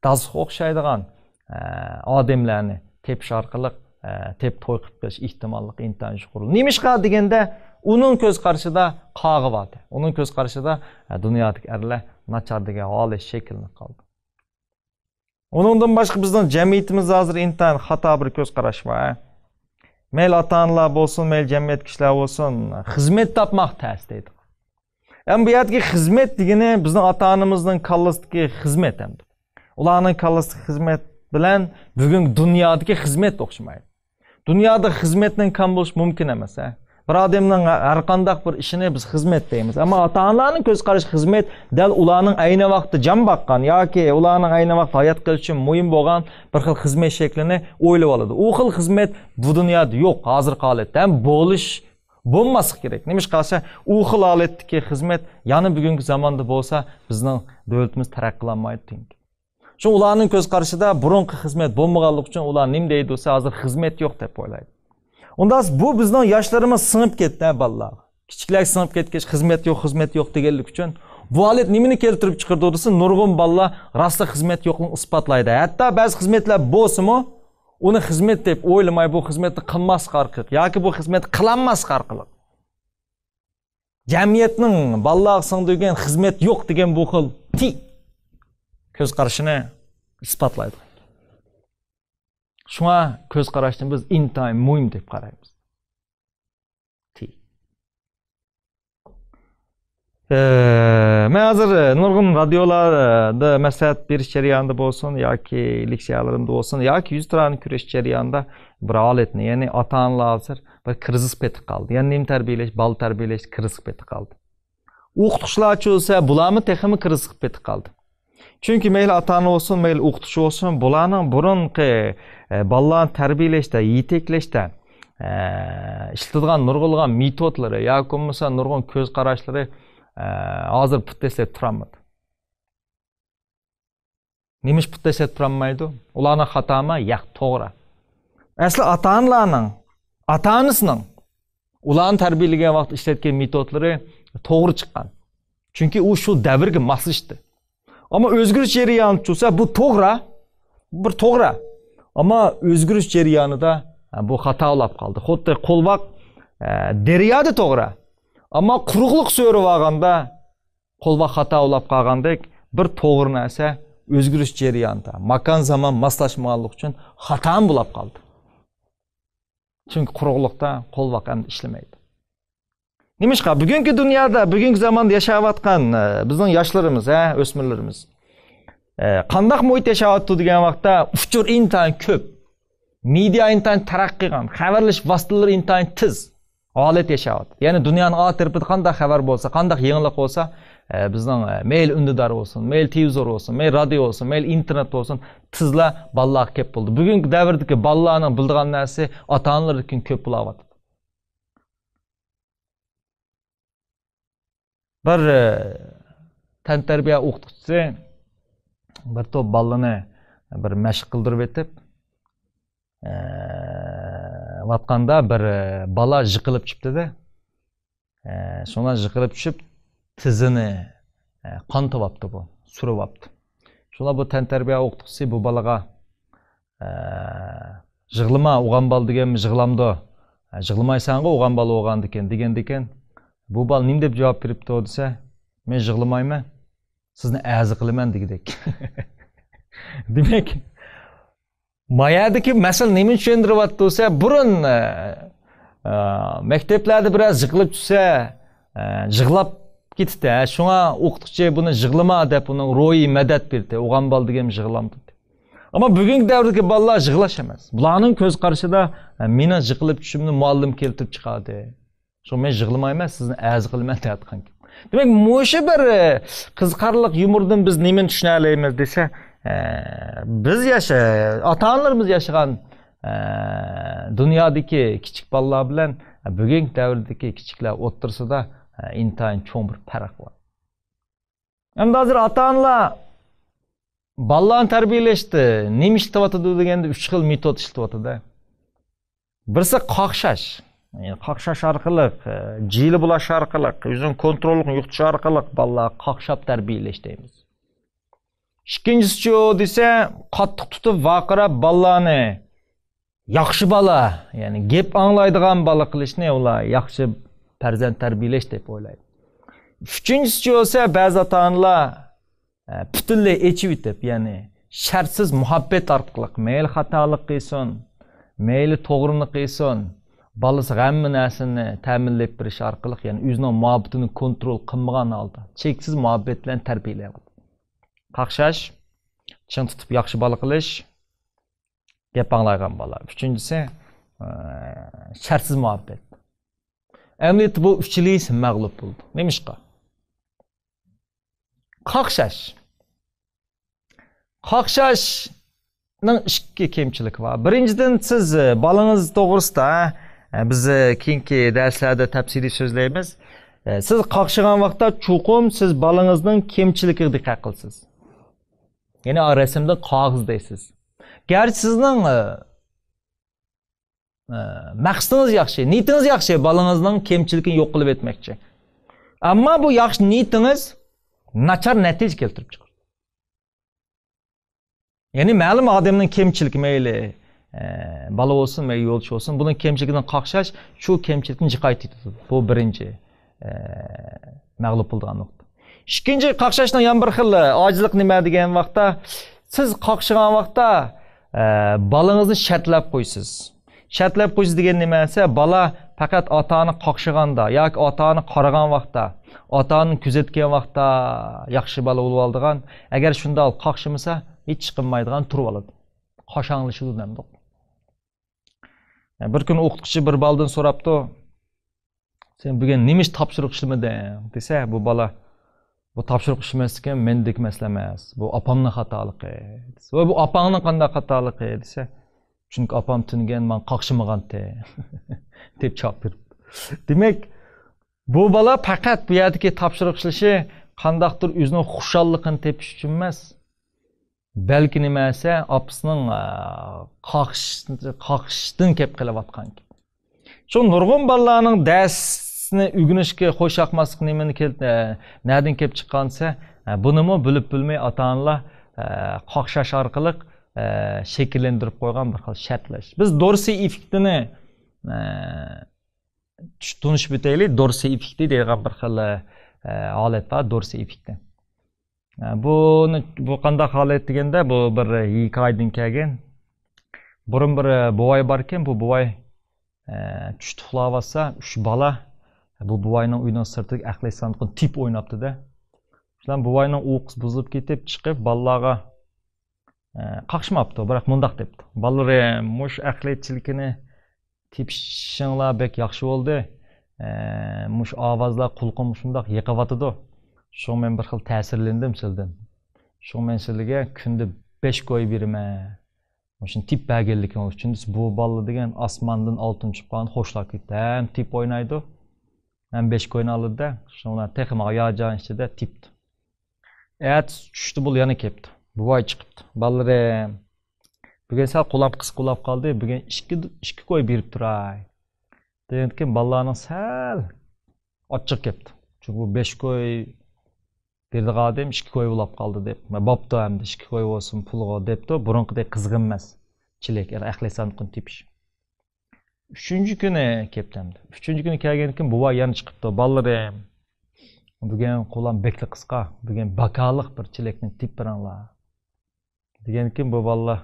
دادىسىغا ئوخشايدىغان، ئە، ئادەملەرنى تېپىش ئارقىلىق، ئە، تېپىپ توي قىلىپ بېرىش ئېھتىماللىقى ئىنتايىن يۇقىرى. نېمىشقا دېگەندە، ئۇنىڭ كۆز قارىشىدا قاغا بار. ئۇنىڭ كۆز قارىشىدا، ئە، دۇنيادىكى ئەرلەر ناچار دېگەن ھالەت شەكىللىنىپ قالدى. ئۇنىڭدىن باشقا بىزنىڭ جەمئىيىتىمىزدە ھازىر ئىنتايىن خاتا بىر كۆز قاراش بار. مەيلى ئاتا-ئانىلار بولسۇن، مەيلى جەمئىيەت كىشىلەر بولسۇن، خىزمەت تاپماق تەس دەيدۇ. ئەمما بۇ يەردىكى خىزمەت دېگىنى بىزنىڭ ئاتا-ئانىمىزنىڭ كاللىسىدىكى خىزمەت ئەمدى. ئۇلارنىڭ كاللىسىدىكى خىزمەت بىلەن بۈگۈنكى دۇنيادىكى خىزمەت ئوخشىمايدۇ. دۇنيادا خىزمەتنىڭ كام بولۇشى مۇمكىن ئەمەس، ھە. بىر ئادەمنىڭ ھەر قانداق بىر ئىشىنى بىز خىزمەت دەيمىز. ئەمما ئاتا-ئانىلارنىڭ كۆز قارىشى خىزمەت دەل ئۇلارنىڭ ئەينى ۋاقىتتا جان باققان ياكى ئۇلارنىڭ ئەينى ۋاقىتتا ھايات قېلىشى ئۈچۈن مۇھىم بولغان بىر خىل خىزمەت شەكلىنى ئويلىۋالىدۇ. ئۇ خىل خىزمەت بۇ دۇنيادا يوق، ھازىرقى ھالەتتە ھەم بولۇش بولماسلىق كېرەك. نېمىشقا دېسە، ئۇ خىل ھالەتتىكى خىزمەت يەنە بۈگۈنكى زاماندا بولسا، بىزنىڭ دۆلىتىمىز تەرەققىي قىلالمايدۇ. شۇڭا ئۇلارنىڭ كۆز قارىشىدا بۇرۇنقى خىزمەت بولمىغانلىقى ئۈچۈن ئۇلار نېمە دەيدۇ دېسە، ھازىر خىزمەت يوق دەپ ئويلايدۇ. ئۇنداق بۇ بىزنىڭ ياشلىرىمىز سىڭىپ كەتتى، ھە، بالىلار. كىچىكلەر سىڭىپ كەتكەچ، خىزمەت يوق، خىزمەت يوق دېگەنلىك ئۈچۈن. بۇ ھالەت نېمىنى كەلتۈرۈپ چىقىرىدۇ دېسە، نۇرغۇن بالىلار راستلا خىزمەت يوقلۇقىنى ئىسپاتلايدۇ. ھەتتا بەزى خىزمەتلەر بولسىمۇ، ئۇنى خىزمەت دەپ ئويلىماي، بۇ خىزمەتنى قىلماسلىق ئارقىلىق ياكى بۇ خىزمەتنى قىلالماسلىق ئارقىلىق جەمئىيەتنىڭ بالىلارغا سىڭدۈرگەن خىزمەت يوق دېگەن بۇ خىل تى كۆز قارىشىنى ئىسپاتلايدۇ. شۇڭا كۆز قاراشنى بىز ئىنتايىن مۇھىم دەپ قارايمىز. تى. ئە، مەن ھازىر، ئە، نۇرغۇن رادىيولاردا مەسلىھەت بېرىش جەريانىدا بولسۇن ياكى لېكسىيەلىرىمدە بولسۇن ياكى يۈزتۇرانە كۆرۈش جەريانىدا بىر ھالەتنى، يەنى ئاتا-ئانىلار ھازىر بىر كىرىزىسقا پېتىپ قالدى. يەنى نېمە تەربىيەلەش، بالا تەربىيەلەش كىرىزىسقا پېتىپ قالدى. ئوقۇتقۇچىلارچۇ دېسە، بۇلارمۇ تېخىمۇ كىرىزىسقا پېتىپ قالدى. چۈنكى مەيلى ئاتا-ئانا بولسۇن، مەيلى ئوقۇتقۇچى بولسۇن، بۇلارنىڭ بۇرۇنقى، ئە، بالىلارنى تەربىيەلەشتە، يېتەكلەشتە، ئە، ئىشلىتىدىغان نۇرغۇنلىغان مېتودلىرى ياكى بولمىسا نۇرغۇن كۆز قاراشلىرى، ئە، ھازىر پۇت تەسلەپ تۇرالمىدى. نېمىش پۇت تەسلەپ تۇرالمايدۇ؟ ئۇلارنىڭ خاتامۇ؟ ياق، توغرا. ئەسلى ئاتا-ئانىلارنىڭ، ئاتا-ئانىسىنىڭ ئۇلارنى تەربىيەلىگەن ۋاقىتتا ئىشلەتكەن مېتودلىرى توغرا چىققان. چۈنكى ئۇ شۇ دەۋرگە ماسلىشتى. ئەمما ئۆزگىرىش جەريانىدا چۈشسە، بۇ توغرا، بىر توغرا. ئەمما ئۆزگىرىش جەريانىدا، ھە، بۇ خاتا بولاپ قالدى. خۇددى قولۋاق، ئە، دەريادا توغرا. ئەمما قۇرۇقلۇق سۆرىۋالغاندا، قولۋاق خاتا بولاپ قالغاندەك، بىر توغرا نەرسە ئۆزگىرىش جەريانىدا، ماكان زامان ماسلاشمىغانلىقى ئۈچۈن خاتامۇ بولاپ قالدى. چۈنكى قۇرۇقلۇقتا قولۋاق ئەمدى ئىشلىمەيدۇ. نېمىشقا؟ بۈگۈنكى دۇنيادا، بۈگۈنكى زاماندا ياشاۋاتقان، ئە، بىزنىڭ ياشلىرىمىز، ھە، ئۆسمۈرلىرىمىز، ئە، قانداق مۇھىت ياشاۋاتىدۇ دېگەن ۋاقىتتا، ئۇچۇر ئىنتايىن كۆپ، مېدىيا ئىنتايىن تەرەققىي قىلغان، خەۋەرلىشىش ۋاسىتىلىرى ئىنتايىن تېز ھالەت ياشاۋاتىدۇ. يەنى دۇنيانىڭ ئا تەرىپىدە قانداق خەۋەر بولسا، قانداق يېڭىلىق بولسا، ئە، بىزنىڭ، ئە، مەيلى ئۈندىدار بولسۇن، مەيلى تېلېۋىزور بولسۇن، مەيلى رادىيو بولسۇن، مەيلى ئىنتېرنېت بولسۇن، تېزلا بالىلارغا كەپ بولدى. بۈگۈنكى دەۋردىكى بالىلارنىڭ بىلىدىغان نەرسىسى ئاتا-ئانىلىرىدىكى كۆپ بولاۋاتىدۇ. بىر، ئە، تەنتەربىيە ئوقۇتقۇچىسى بىر توپ بالىنى بىر مەشىق قىلدۇرۇپ ئېتىپ، ئە، ۋاتقاندا بىر، ئە، بالا يىقىلىپ چۈشۈپتۇ-دە. ئە، شۇڭا يىقىلىپ چۈشۈپ، تىزىنى، ئە، قانىتىۋاپتۇ بۇ، سۈرۈۋاپتۇ. شۇڭا بۇ تەنتەربىيە ئوقۇتقۇچىسى بۇ بالىغا، ئە، «يىغلىما، ئوغان بالا دېگەنمۇ يىغلامدۇ؟ ئە، يىغلىمايسەنغۇ، ئوغان بالا بولغاندىكىن» دېگەندىكىن، بۇ بالا نېمە دەپ جاۋاب بېرىپتۇ دېسە، «مەن يىغلىمايمەن، سىزنى ئەزا قىلىمەن» دېگۈدەك. دېمەك، ما يەردىكى مەسىلە نېمىنى چۈشەندۈرۈۋاتىدۇ دېسە، بۇرۇن، ئە، ئە، مەكتەپلەردە بىرەر يىقىلىپ چۈشسە، ئە، يىغلاپ كېتىتتى. شۇڭا ئوقۇتقۇچى بۇنى «يىغلىما» دەپ، ئۇنىڭ روھىي مەدەت بېرىتتى. «ئوغان بالا دېگەن يىغلامدۇ» دېدى. ئەمما بۈگۈنكى دەۋردىكى بالىلار يىغلاش ئەمەس. بۇلارنىڭ كۆز قارىشىدا، ئە، مېنىڭ يىقىلىپ چۈشۈشۈمنى مۇئەللىم كەلتۈرۈپ چىقاردى. شۇڭا مەن يىغلىمايمەن، سىزنى ئەزا قىلىمەن دەۋاتقان گەپ. دېمەك، مۇشۇ بىر، ئە، قىزىقارلىق يۇمۇردىن بىز نېمىنى چۈشىنەلەيمىز دېسە، ئە، بىز ياشا-، ئاتا-ئانىلىرىمىز ياشىغان، ئە، دۇنيادىكى كىچىك بالىلار بىلەن بۈگۈنكى دەۋردىكى كىچىكلەر ئوتتۇرىسىدا، ئە، ئىنتايىن چوڭ بىر پەرق بار. ئەمدى ھازىر ئاتا-ئانىلار بالىلارنى تەربىيەلەشتە نېمە ئىشلىتىۋاتىدۇ دېگەندە، ئۈچ خىل مېتود ئىشلىتىۋاتىدۇ. بىرسى قاقشاش. يەنى قاقشاش ئارقىلىق، ئە، جىلە بولاش ئارقىلىق، ئۆزىنىڭ كونتروللۇقىنى يوقىتىش ئارقىلىق بالىلارغا قاقشاپ تەربىيەلەش دەيمىز. ئىككىنچىسىچۇ دېسە، قاتتىق تۇتۇپ ۋارقىراپ بالىلارنى ياخشى بالا، يەنى گەپ ئاڭلايدىغان بالا قىلىشنى ئۇلار ياخشى پەرزەنت تەربىيەلەش دەپ ئويلايدۇ. ئۈچىنچىسىچۇ بولسا، بەزى ئاتا-ئانىلار، ئە، پۈتۈنلەي ئېچىۋېتىپ، يەنى شەرتسىز مۇھەببەت ئارقىلىق، مەيلى خاتالىق قىلسۇن، مەيلى توغرىنى قىلسۇن، بالىسىغا ھەممە نەرسىنى تەمىنلەپ بېرىش ئارقىلىق، يەنى ئۆزىنىڭ مۇھەببىتىنى كونترول قىلمىغان ھالدا، چەكسىز مۇھەببەت بىلەن تەربىيەلەيۋاتىدۇ. قاقشاش، چىڭ تۇتۇپ ياخشى بالا قىلىش، گەپ ئاڭلايدىغان بالا. ئۈچىنچىسى، ئە، شەرتسىز مۇھەببەت. ئەمەلىيەتتە بۇ ئۈچىلىسى مەغلۇپ بولىدۇ. نېمىشقا؟ قاقشاش. قاقشاشنىڭ ئىككى كەمچىلىكى بار. بىرىنچىدىن، سىز، ئە، بالىڭىز توغرىسىدا، ئە، بىز، ئە، كېيىنكى دەرسلەردە تەپسىلىي سۆزلەيمىز. ئە، سىز قاقشىغان ۋاقىتتا چوقۇم سىز بالىڭىزنىڭ كەمچىلىكىگە دىققەت قىلىسىز. يەنى ئا رەسىمدىن قاغىز دەيسىز. گەرچە سىزنىڭ، ئە، ئە، مەقسىتىڭىز ياخشى، نىيىتىڭىز ياخشى، بالىڭىزنىڭ كەمچىلىكىنى يوق قىلىپ ئۆتمەكچى. ئەمما بۇ ياخشى نىيىتىڭىز ناچار نەتىجە كەلتۈرۈپ چىقىرىدۇ. يەنى مەلۇم ئادەمنىڭ كەمچىلىكى، مەيلى، ئە، بالا بولسۇن، مەيلى يولدىشى بولسۇن، بۇنىڭ كەمچىلىكىدىن قاقشاش شۇ كەمچىلىكنى جىقايتىۋېتىدۇ. بۇ بىرىنچى، ئە، مەغلۇپ بولىدىغان نۇقتا. ئىككىنچى، قاقشاشنىڭ يەنە بىر خىل ئاجىزلىق نېمە دېگەن ۋاقىتتا، سىز قاقشىغان ۋاقىتتا، ئە، بالىڭىزنى شەرتلەپ قويىسىز. شەرتلەپ قويىسىز دېگەن نېمە دېسە، بالا پەقەت ئاتا-ئانا قاقشىغاندا ياكى ئاتا-ئانا قارىغان ۋاقىتتا، ئاتا-ئانىنى كۆزەتكەن ۋاقىتتا ياخشى بالا بولۇۋالىدىغان، ئەگەر شۇنداق قاقشىمىسا، ھېچ ئىش قىلمايدىغان، تۇرۇۋالىدۇ. قاشاڭلىشىدۇ دېمەمدۇق. بىر كۈنى ئوقۇتقۇچى بىر بالىدىن سوراپتۇ، «سەن بۈگۈن نېمە ئىش تاپشۇرۇق ئىشلىمىدىڭ؟» دېسە، بۇ بالا، «بۇ تاپشۇرۇق ئىشلىمەسلىكىم مەندىكى مەسىلە ئەمەس، بۇ ئاپامنىڭ خاتالىقى.» دېسە، «ۋاي، بۇ ئاپاڭنىڭ قانداق خاتالىقى؟» دېسە، «چۈنكى ئاپام تۈنۈگۈن ماڭا قاقشىمىغانتى.» دەپ جاۋاب بېرىپتۇ. دېمەك، بۇ بالا پەقەت بۇ يەردىكى تاپشۇرۇق ئىشلىشى قانداقتۇر ئۆزىنىڭ خۇشاللىقىنى تېپىش ئۈچۈن ئەمەس، بەلكى نېمە دېسە، ئاپىسىنىڭ، ئە، قاقىش-، قاقىشىشتىن كەپ قېلىۋاتقان گەپ. شۇ نۇرغۇن بالىلارنىڭ دەرسنى ئۆگىنىشكە خوش ياقماسلىقى نېمىنى كەل-، ئە، نەدىن كېلىپ چىققان دېسە، ئە، بۇنىمۇ بىلىپ بىلمەي ئاتا-ئانىلار، ئە، قاقشاش ئارقىلىق، ئە، شەكىللەندۈرۈپ قويغان بىر خىل شەرتلەش. بىز دورسى ئېففېكتىنى، ئە، چۈش-، تونۇشۇپ ئۆتەيلى. دورسى ئېففېكتى دەيدىغان بىر خىل، ئە، ھالەت بار، دورسى ئېففېكتى. ئە، بۇنى، بۇ قانداق ھالەت دېگەندە، بۇ بىر ھېكايىدىن كەلگەن. بۇرۇن بىر، ئە، بوۋاي باركەن، بۇ بوۋاي، ئە، چۈشتە ئۇخلاۋاتسا، ئۈچ بالا بۇ بوۋاينىڭ ئۆيىنىڭ سىرتىدىكى ئەقلىي ساندۇقنى تېپىپ ئويناپتۇ-دە. شۇلار بوۋاينىڭ ئۇيقۇسى بۇزۇلۇپ كېتىپ، چىقىپ بالىلارغا، ئە، قاقشىماپتۇ، بىراق مۇنداق دەپتۇ: «بالىلىرىم، مۇشۇ ئەقلىي چېلىكىنى تېپىشىڭلار بەك ياخشى بولدى. ئە، مۇشۇ ئاۋازلار قۇلىقىمغا شۇنداق يېقىۋاتىدۇ. شۇڭا مەن بىر خىل تەسىرلەندىم سىلىدىن. شۇڭا مەن سىلىگە كۈندە بەش كوي بېرىمەن. مۇشۇنى تېپىپ بەرگەنلىكىڭىز ئۈچۈن. بۇ بالىلار دېگەن ئاسماندىن ئالتۇن چۈشۈپ قالغان قۇشلار كېتى. ھەم تېپىپ ئوينايدۇ، ھەم بەش كوينى ئالىدۇ-دە.» شۇڭا تېخىمۇ ھاياجان ئىچىدە تېپىپتۇ. ئەتىسى چۈشتە بۇلا يەنە كەپتۇ. بوۋاي چىقىپتۇ. «بالىلىرىم، بۈگۈن سەل قولام قىسقا بولاپ قالدى. بۈگۈن ئىككى، ئىككى كوي بېرىپ تۇراي.» دېگەندىكىن بالىلارنىڭ سەل ئاچچىقى كەپتۇ. چۈنكى بۇ بەش كوي بېرىدىغان ئادەم ئىككى كوي بولاپ قالدى دەپ. «بوپتۇ ئەمدى، ئىككى كوي بولسۇن پۇلغا» دەپتۇ. بۇرۇنقىدەك قىزغىن ئەمەس چېلەك، ئەقلىي ساندۇقنى تېپىش. ئۈچىنچى كۈنى كەپتۇ ئەمدى. ئۈچىنچى كۈنى كەلگەندىكىن بوۋاي يەنە چىقىپتۇ. «بالىلىرىم، بۈگۈن قولام بەكلا قىسقا. بۈگۈن باكالىق بىر چېلەكنى تېپىپ بېرىڭلار.» دېگەنكىن بۇ بالىلار: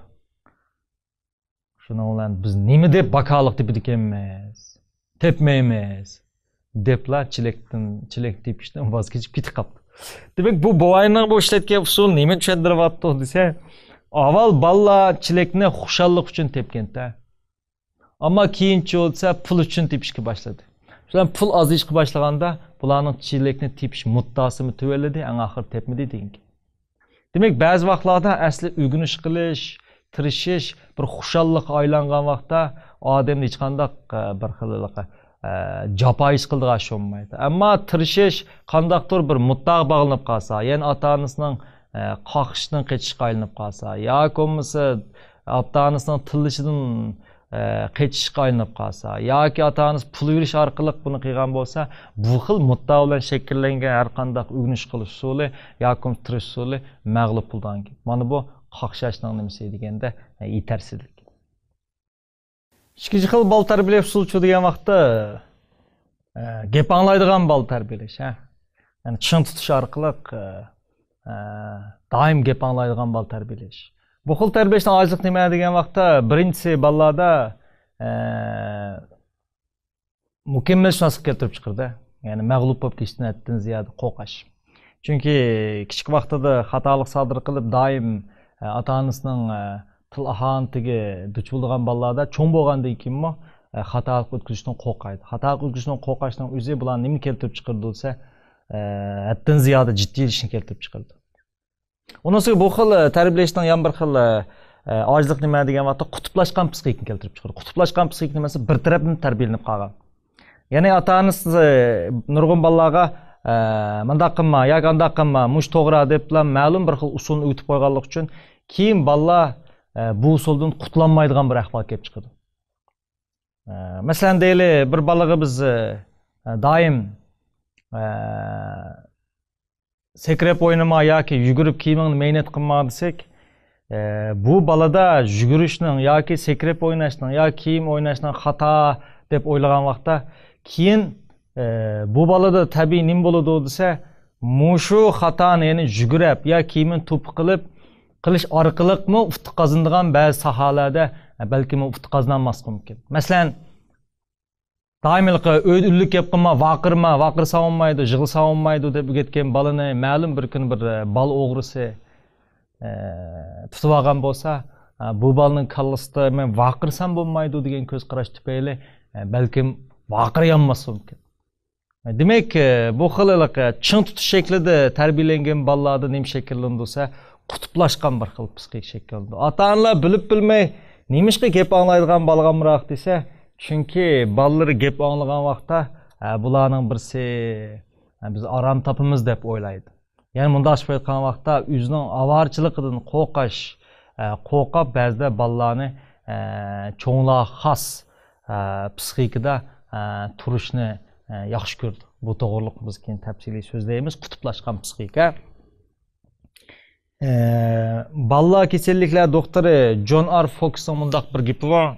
«شۇنىڭ بىلەن بىز نېمە دەپ باكالىق تېپىدىكەنمىز؟ تېپمەيمىز» دەپلا چېلەكتىن، چېلەك تېپىشتىن ۋاز كېچىپ كېتىپ قاپتۇ. دېمەك، بۇ بوۋاينىڭ بۇ ئىشلەتكەن ئۇسۇلى نېمىنى چۈشەندۈرۈۋاتىدۇ دېسە، ئاۋۋال بالىلار چېلەكنى خۇشاللىق ئۈچۈن تېپكەنتە. ئەمما كېيىنچە بولسا پۇل ئۈچۈن تېپىشكە باشلىدى. شۇلار پۇل ئازىيىشقا باشلىغاندا، بۇلارنىڭ چېلەكنى تېپىش مۇددىئاسىمۇ تۆۋەنلىدى، ئەڭ ئاخىرى تېپمىدى دېگەن گەپ. دېمەك، بەزى ۋاقىتلاردا ئەسلى ئۆگىنىش قىلىش، تىرىشىش بىر خۇشاللىققا ئايلانغان ۋاقىتتا ئادەمدە ھېچقانداق، ئە، بىر خىل، ئە، جاپا ھېس قىلىدىغان ئىش بولمايدۇ. ئەمما تىرىشىش قانداقتۇر بىر مۇددىئاغا باغلىنىپ قالسا، يەنى ئاتا-ئانىسىنىڭ، ئە، قاقىشىشىدىن قېچىشقا ئايلىنىپ قالسا، ياكى بولمىسا ئاتا-ئانىسىنىڭ تىللىشىدىن، ئە، قېچىشقا ئايلىنىپ قالسا ياكى ئاتا-ئانىسى پۇل بېرىش ئارقىلىق بۇنى قىلغان بولسا، بۇ خىل مۇددىئا بىلەن شەكىللەنگەن ھەر قانداق ئۆگىنىش قىلىش ئۇسۇلى ياكى تىرىش ئۇسۇلى مەغلۇپ بولىدىغان گەپ. مانا بۇ قاقشاشنىڭ نېمىسى دېگەندە، ئە، يېتەرسىزلىك. ئىككىنچى خىل بالا تەربىيەلەش ئۇسۇلىچۇ دېگەن ۋاقىتتا، ئە، گەپ ئاڭلايدىغان بالا تەربىيەلەش، ھە. يەنى چىڭ تۇتۇش ئارقىلىق، ئە، ئە، دائىم گەپ ئاڭلايدىغان بالا تەربىيەلەش. بۇ خىل تەربىيەلەشنىڭ ئاجىزلىق نېمە دېگەن ۋاقىتتا، بىرىنچىسى بالىلاردا، ئە، مۇكەممەلشۇناسلىق كەلتۈرۈپ چىقىرىدۇ. يەنى مەغلۇپ بولۇپ كېتىشتىن ھەددىدىن زىيادە قورقۇش. چۈنكى كىچىك ۋاقتىدا خاتالىق سادىر قىلىپ، دائىم، ئە، ئاتا-ئانىسىنىڭ، ئە، تىل ئاھانىتىگە دۇچ بولىدىغان بالىلاردا چوڭ بولغاندىن كېيىنمۇ، ئە، خاتالىق ئۆتكۈزۈشتىن قورقايدۇ. خاتالىق ئۆتكۈزۈشتىن قورقۇشنىڭ ئۆزى بۇلار نېمە كەلتۈرۈپ چىقىرىدۇ دېسە، ئە، ھەددىدىن زىيادە جىددىيلىشىشنى كەلتۈرۈپ چىقىرىدۇ. ئۇنىڭ ئۈستىگە بۇ خىل، ئە، تەربىيەلەشنىڭ يەنە بىر خىل، ئە، ئاجىزلىق نېمە دېگەن ۋاقىتتا، قۇتۇپلاشقان پسىخىكىنى كەلتۈرۈپ چىقىرىدۇ. قۇتۇپلاشقان پسىخىكا نېمىسى؟ بىر تەرەپلىمە تەربىيەلىنىپ قالغان. يەنى ئاتا-ئانىسى نۇرغۇن بالىلارغا، ئە، مۇنداق قىلما ياكى ئانداق قىلما، مۇشۇ توغرا دەپلا مەلۇم بىر خىل ئۇسۇلنى ئۆگىتىپ قويغانلىقى ئۈچۈن، كېيىن بالىلار، ئە، بۇ ئۇسۇلدىن قۇتۇلالمايدىغان بىر ئەھۋال كېلىپ چىقىدۇ. ئە، مەسىلەن، دەيلى، بىر بالىغا بىز، ئە، دائىم، ئە، سەكرەپ ئوينىما ياكى يۈگۈرۈپ كىيىمىڭنى مەينەت قىلما دېسەك، ئە، بۇ بالىدا يۈگۈرۈشنىڭ ياكى سەكرەپ ئويناشنىڭ ياكى كىيىم ئويناشنىڭ خاتا دەپ ئويلىغان ۋاقىتتا، كېيىن، ئە، بۇ بالىدا تەبىئىي نېمە بولىدۇ دېسە، مۇشۇ خاتانى، يەنى يۈگۈرۈپ يا كىيىمىنى توپا قىلىپ قىلىش ئارقىلىقمۇ ئۇتۇق قازىنىدىغان بەزى ساھەلەردە، ئە، بەلكىم ئۇتۇق قازىنالماسلىقى مۇمكىن. مەسىلەن، دائىم ھېلىقى ئۆيدە ئۈنلۈك گەپ قىلما، ۋارقىرىما، ۋارقىرىساڭ بولمايدۇ، يىغلىساڭ بولمايدۇ دەپ ئۆگەتكەن بالىنى مەلۇم بىر كۈنى بىر، ئە، بالا ئوغرىسى، ئە، تۇتۇۋالغان بولسا، ئە، بۇ بالىنىڭ كاللىسىدا مەن ۋارقىرىسام بولمايدۇ دېگەن كۆز قاراش تۈپەيلى، ئە، بەلكىم ۋارقىرىيالماسلىقى مۇمكىن. دېمەك، بۇ خىل ھېلىقى چىڭ تۇتۇش شەكلىدە تەربىيەلەنگەن بالىلاردا نېمە شەكىللىنىدۇ دېسە، قۇتۇپلاشقان بىر خىل پسىخىك شەكىللىنىدۇ. ئاتا-ئانىلار بىلىپ بىلمەي، نېمىشقا گەپ ئاڭلايدىغان بالىغا ئامراق دېسە، چۈنكى بالىلىرى گەپ ئاڭلىغان ۋاقىتتا، ھە، بۇلارنىڭ بىرسى، ھە، بىز ئارام تاپىمىز دەپ ئويلايدۇ. يەنى مۇنداقچە ئېيتقان ۋاقىتتا ئۆزىنىڭ ئاۋارىچىلىقىدىن قورقۇش، ئە، قورقۇپ بەزىدە بالىلارنى، ئە، چوڭلارغا خاس، ئە، پسىخىكىدا، ئە، تۇرۇشنى، ئە، ياخشى كۆرىدۇ. بۇ توغرىلىق بىز كېيىن تەپسىلىي سۆزلەيمىز. قۇتۇپلاشقان پسىخىكا. ئە، بالىلار كېسەللىكلەر دوختۇرى جون ئار فوكسنىڭ مۇنداق بىر گېپى بار.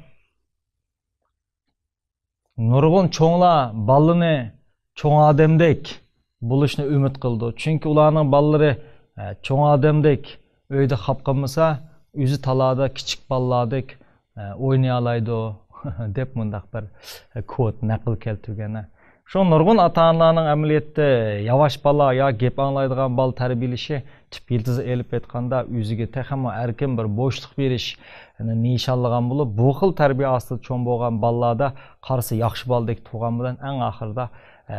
نۇرغۇن چوڭلار بالىنى چوڭ ئادەمدەك بولۇشنى ئۈمىد قىلىدۇ. چۈنكى ئۇلارنىڭ بالىلىرى، ئە، چوڭ ئادەمدەك ئۆيدە خاپا قالمىسا، ئۆزى تالادا كىچىك بالىلاردەك، ئە، ئوينىيالايدۇ، دەپ مۇنداق بىر كوت نەقىل كەلتۈرگەن. شۇ نۇرغۇن ئاتا-ئانىلارنىڭ ئەمەلىيەتتە ياۋاش بالا يا گەپ ئاڭلايدىغان بالا تەربىيەلىشى تۈپ يىلتىزى ئېلىپ ئېيتقاندا، ئۆزىگە تېخىمۇ ئەركىن بىر بوشلۇق بېرىشنى نىشانلىغان بولۇپ، بۇ خىل تەربىيە ئاستىدا چوڭ بولغان بالىلاردا قارىسا ياخشى بالىدەك تۇرغان بىلەن ئەڭ ئاخىرىدا، ئە،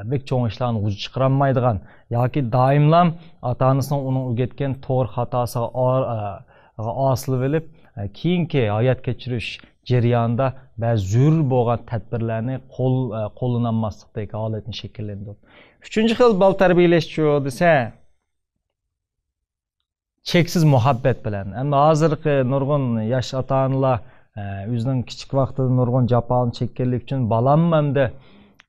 بەك چوڭ ئىشلارنى غۇژ چىقىرالمايدىغان ياكى دائىملا ئاتا-ئانىسىنىڭ ئۇنىڭ ئۆگەتكەن توغرا خاتاسىغا ئا-، ئە، ئاسىلىۋېلىپ، ئە، كېيىنكى ھايات كەچۈرۈش جەريانىدا بەزى زۆرۈر بولغان تەدبىرلەرنى قول-، ئە، قوللىنالماسلىقتەك ھالەتنى شەكىللەندۈرىدۇ. ئۈچىنچى خىل بالا تەربىيەلەشچۇ دېسە، چەكسىز مۇھەببەت بىلەن. ئەمما ھازىرقى نۇرغۇن ياش ئاتا-ئانىلار، ئە، ئۆزىنىڭ كىچىك ۋاقتىدا نۇرغۇن جاپالارنى چەككەنلىكى ئۈچۈن، بالام ئەمدى،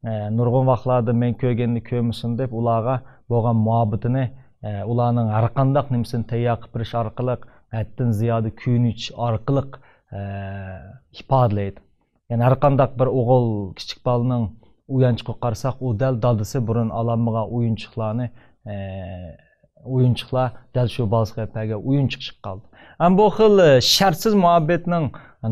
ئە، نۇرغۇن ۋاقىتلاردا مەن كۆرگەننى كۆرمىسۇن دەپ، ئۇلارغا بولغان مۇھەببىتىنى، ئە، ئۇلارنىڭ ھەر قانداق نېمىسىنى تەييار قىلىپ بېرىش ئارقىلىق، ھەددىدىن زىيادە كۆيۈنۈش ئارقىلىق، ئە، ئىپادىلەيدۇ. يەنى ھەر قانداق بىر ئوغۇل كىچىك بالىنىڭ ئويۇنچۇقىغا قارىساق، ئۇ دەل دادىسى بۇرۇن ئالالمىغان ئويۇنچۇقلارنى، ئە، ئويۇنچۇقلار دەل شۇ بالىسىغا ئەپ بەرگەن ئويۇنچۇق چىقىپ قالدى. ئەمما بۇ خىل، ئە، شەرتسىز مۇھەببەتنىڭ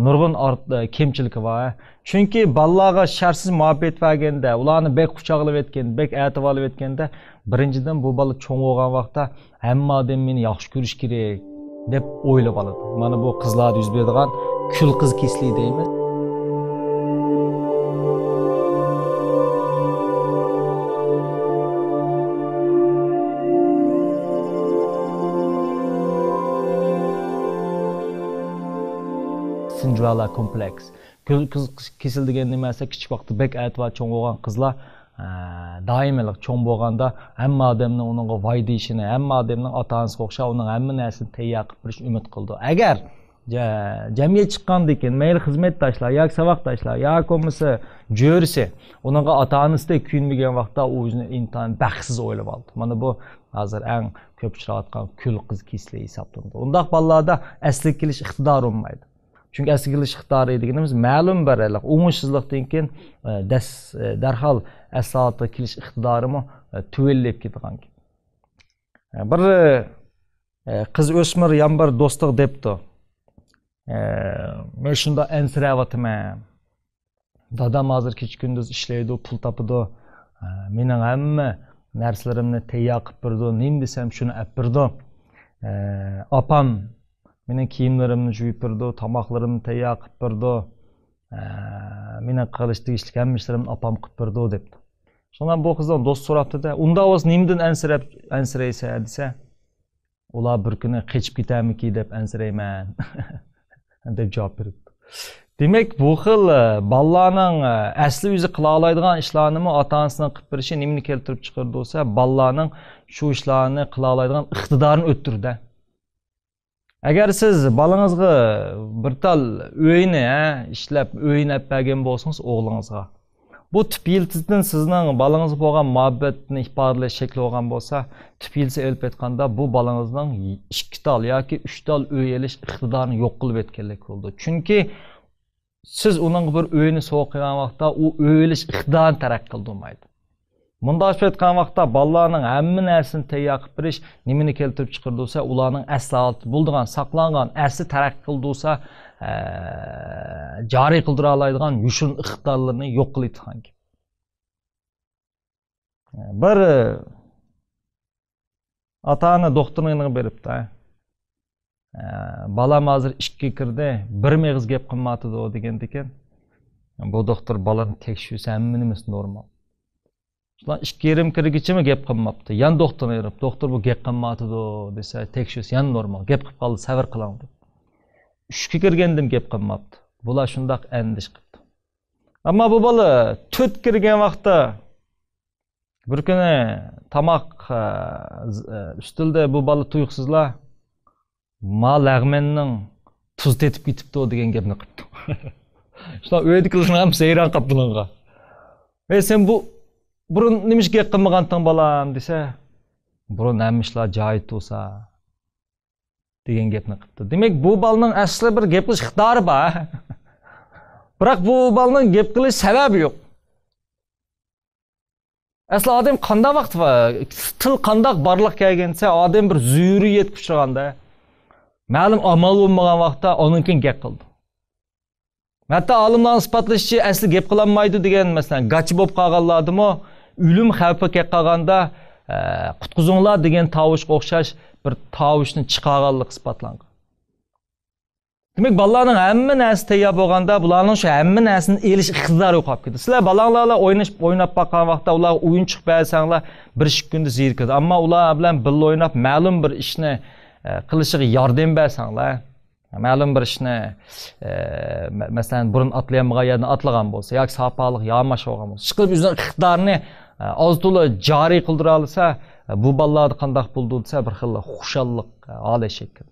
نۇرغۇن ئارت-، ئە، كەمچىلىكى بار. چۈنكى بالىلارغا شەرتسىز مۇھەببەت بەرگەندە، ئۇلارنى بەك قۇچاقلىۋەتكەن، بەك ئەتىۋارلىۋەتكەندە، بىرىنچىدىن، بۇ بالا چوڭ بولغان ۋاقىتتا ھەممە ئادەم مېنى ياخشى كۆرۈش كېرەك دەپ ئويلاپ ئالىدۇ. مانا بۇ قىزلاردا يۈز بېرىدىغان كۈل قىز كېسىلى دەيمىز. سىندرېلا كومپلېكس. كۆز، كۆز كېسىلى دېگەن نېمە دېسە، كىچىك ۋاقتىدا بەك ئەتىۋار چوڭ بولغان قىزلار، ئە، دائىم ھېلىقى چوڭ بولغاندا ھەممە ئادەمنىڭ ئۇنىڭغا ۋاي دېيىشىنى، ھەممە ئادەمنىڭ ئاتا-ئانىسىغا ئوخشاپ ئۇنىڭ ھەممە نەرسىنى تەييار قىلىپ بېرىشىنى ئۈمىد قىلىدۇ. ئەگەر جە-، جەمئىيەت چىققاندىن كېيىن، مەيلى خىزمەتداشلار ياكى ساۋاقداشلار ياكى بولمىسا جۆرىسى ئۇنىڭغا ئاتا-ئانىسىدەك كۆيۈنمىگەن ۋاقىتتا، ئۇ ئۆزىنى ئىنتايىن بەختسىز ئويلاپ ئالىدۇ. مانا بۇ ھازىر ئەڭ كۆپ ئۇچراۋاتقان كۈل قىز كېسىلى ھېسابلىنىدۇ. ئۇنداق بالىلاردا ئەسلىگە كېلىش ئىقتىدارى بولمايدۇ. چۈنكى ئەسلىگە كېلىش ئىقتىدارى دېگىنىمىز مەلۇم بىر ھېلىقى ئوڭۇشسىزلىقتىن كېيىن، ئە، دەس-، ئە، دەرھال ئەسلى ھالىتىگە كېلىش ئىقتىدارىمۇ، ئە، تۆۋەنلەپ كېتىدىغان گەپ. ئە، بىر، ئە، قىز ئۆسمۈر يەنە بىر دوستىغا دەپتۇ. ئە، مەن شۇنداق ئەنسىرەۋاتىمەن. دادام ھازىر كېچە-كۈندۈز ئىشلەيدۇ، پۇل تاپىدۇ. ئە، مېنىڭ ھەممە نەرسىلىرىمنى تەييار قىلىپ بېرىدۇ. نېمە دېسەم، شۇنى ئەپ بېرىدۇ. ئە، ئاپام مېنىڭ كىيىملىرىمنى يۇيۇپ بېرىدۇ، تاماقلىرىمنى تەييار قىلىپ بېرىدۇ. ئە، مېنىڭ قىلىش تېگىشلىك ھەممە ئىشلىرىمنى ئاپام قىلىپ بېرىدۇ، دەپتۇ. شۇڭا بۇ قىزدىن دوست سوراپتۇ-دە، ئۇنداق بولسا نېمىدىن ئەنسىرەپ، ئەنسىرەيسەن دېسە، ئۇلار بىر كۈنى قېچىپ كېتەرمىكى دەپ ئەنسىرەيمەن، دەپ جاۋاب بېرىپتۇ. دېمەك، بۇ خىل، ئە، بالىلارنىڭ، ئە، ئەسلى ئۆزى قىلالايدىغان ئىشلارنىمۇ ئاتا-ئانىسىنىڭ قىلىپ بېرىشى نېمىنى كەلتۈرۈپ چىقىرىدۇ دېسە، بالىلارنىڭ شۇ ئىشلارنى قىلالايدىغان ئىقتىدارىنى ئۆتتۈرىدۇ. ئەگەر سىز بالىڭىزغا بىر تال ئۆينى، ھە، ئىشلەپ، ئۆينى ئەپ بەرگەن بولسىڭىز ئوغلىڭىزغا، بۇ تۈپ يىلتىزىدىن سىزنىڭ بالىڭىزغا بولغان مۇھەببەتنى ئىپادىلەش شەكلى بولغان بولسا، تۈپ يىلتىزى ئېلىپ ئېيتقاندا، بۇ بالىڭىزنىڭ ئىككى تال ياكى ئۈچ تال ئۆي ئېلىش ئىقتىدارىنى يوق قىلىۋەتكەنلىك بولىدۇ. چۈنكى سىز ئۇنىڭغا بىر ئۆينى سوۋغا قىلغان ۋاقىتتا، ئۇ ئۆي ئېلىش ئىقتىدارىنى تەرەققىي قىلدۇرمايدۇ. مۇنداق ئېيتقان ۋاقىتتا، بالىلارنىڭ ھەممە نەرسىنى تەييار قىلىپ بېرىش نېمىنى كەلتۈرۈپ چىقىرىدۇ دېسە، ئۇلارنىڭ ئەسلى ھالىتىدە بولىدىغان، ساقلانغان، ئەسلى تەرەققىي قىلدۇرسا، ئە، جارى قىلدۇرالايدىغان يوشۇرۇن ئىقتىدارلىرىنى يوق قىلىۋېتىدىغان گەپ. بىر ئاتا-ئانا دوختۇرنىڭ يېنىغا بېرىپتۇ. ئە، بالام ھازىر ئىككىگە كىردى، بىر مېغىز گەپ قىلمايۋاتىدۇ دېگەندىكىن، بۇ دوختۇر بالىنى تەكشۈرسە ھەممە نېمىسى نورمال. شۇلار ئىككى يېرىم كىرگىچىمۇ گەپ قىلماپتۇ. يەنە دوختۇرنى ئېرىپ، دوختۇر بۇ گەپ قىلمايۋاتىدۇ دېسە، تەكشۈرسە يەنە نورمال. گەپ قىلىپ قالدى، سەۋر قىلىڭ دەپ. ئۈچكە كىرگەندىمۇ گەپ قىلماپتۇ. بۇلار شۇنداق ئەندىشە قىپتۇ. ئەمما بۇ بالا تۆت كىرگەن ۋاقىتتا بىر كۈنى تاماق، ئە، ز-، ئە، ئۈستىلىدە بۇ بالا تۇيۇقسىزلا، «ما لەغمەننىڭ تۇزى تېتىپ كېتىپتۇ» دېگەن گەپنى قىپتۇ. شۇلار ئۆيدىكىلەرنىڭ ھەممىسى ھەيران قاپتۇ ئۇنىڭغا. «ئەي، سەن بۇ بۇرۇن نېمىشقا گەپ قىلمىغانتىڭ، بالام؟» دېسە، «بۇرۇن ھەممە ئىشلار جايىدا تۇرسا» دېگەن گەپنى قىپتۇ. دېمەك، بۇ بالىنىڭ ئەسلى بىر گەپ قىلىش ئىقتىدارى بار. بىراق بۇ بالىنىڭ گەپ قىلىش سەۋەبى يوق. ئەسلى ئادەم قانداق ۋاقىت بار؟ تىل قانداق بارلىققا كەلگەن دېسە، ئادەم بىر زۆرۈرىيەتكە ئۇچرىغاندا، مەلۇم ئامال بولمىغان ۋاقىتتا ئۇنىڭ كېيىن گەپ قىلىدۇ. ھەتتا ئالىملارنىڭ ئىسپاتلىشىچە، ئەسلى گەپ قىلالمايدۇ دېگەن، مەسىلەن، گاچا بولۇپ قالغانلاردىمۇ ئۆلۈم خەۋپى كەپ قالغاندا، ئە، «قۇتقۇزۇڭلار» دېگەن تاۋۇشقا ئوخشاش بىر تاۋۇشنى چىقارغانلىقى ئىسپاتلانغان. دېمەك، بالىلارنىڭ ھەممە نەرسە تەييار بولغاندا، بۇلارنىڭ شۇ ھەممە نەرسىنى ئېلىش ئىقتىدارى يوقاپ كېتىدۇ. سىلەر بالاڭلار بىلەن ئويناش-، ئويناپ باققان ۋاقىتتا، ئۇلارغا ئويۇنچۇق بەرسەڭلار، بىر ئىككى كۈندە زېرىكىدۇ. ئەمما ئۇلار بىلەن بىللە ئويناپ، مەلۇم بىر ئىشنى، ئە، قىلىشىغا ياردەم بەرسەڭلار، مەلۇم بىر ئىشنى، ئە، مە-، مەسىلەن، بۇرۇن ئاتلىيالمىغان يەردىن ئاتلىغان بولسا، ياكى ساپالىق ياماش بولغان بولسا، ئىشقىلىپ ئۆزىنىڭ ئىقتىدارىنى، ئە، ئاز تولا جارى قىلدۇرالىسا، ئە، بۇ بالىلاردا قانداق بولىدۇ دېسە، بىر خىل خۇشاللىق، ئە، ھالى شەكىل.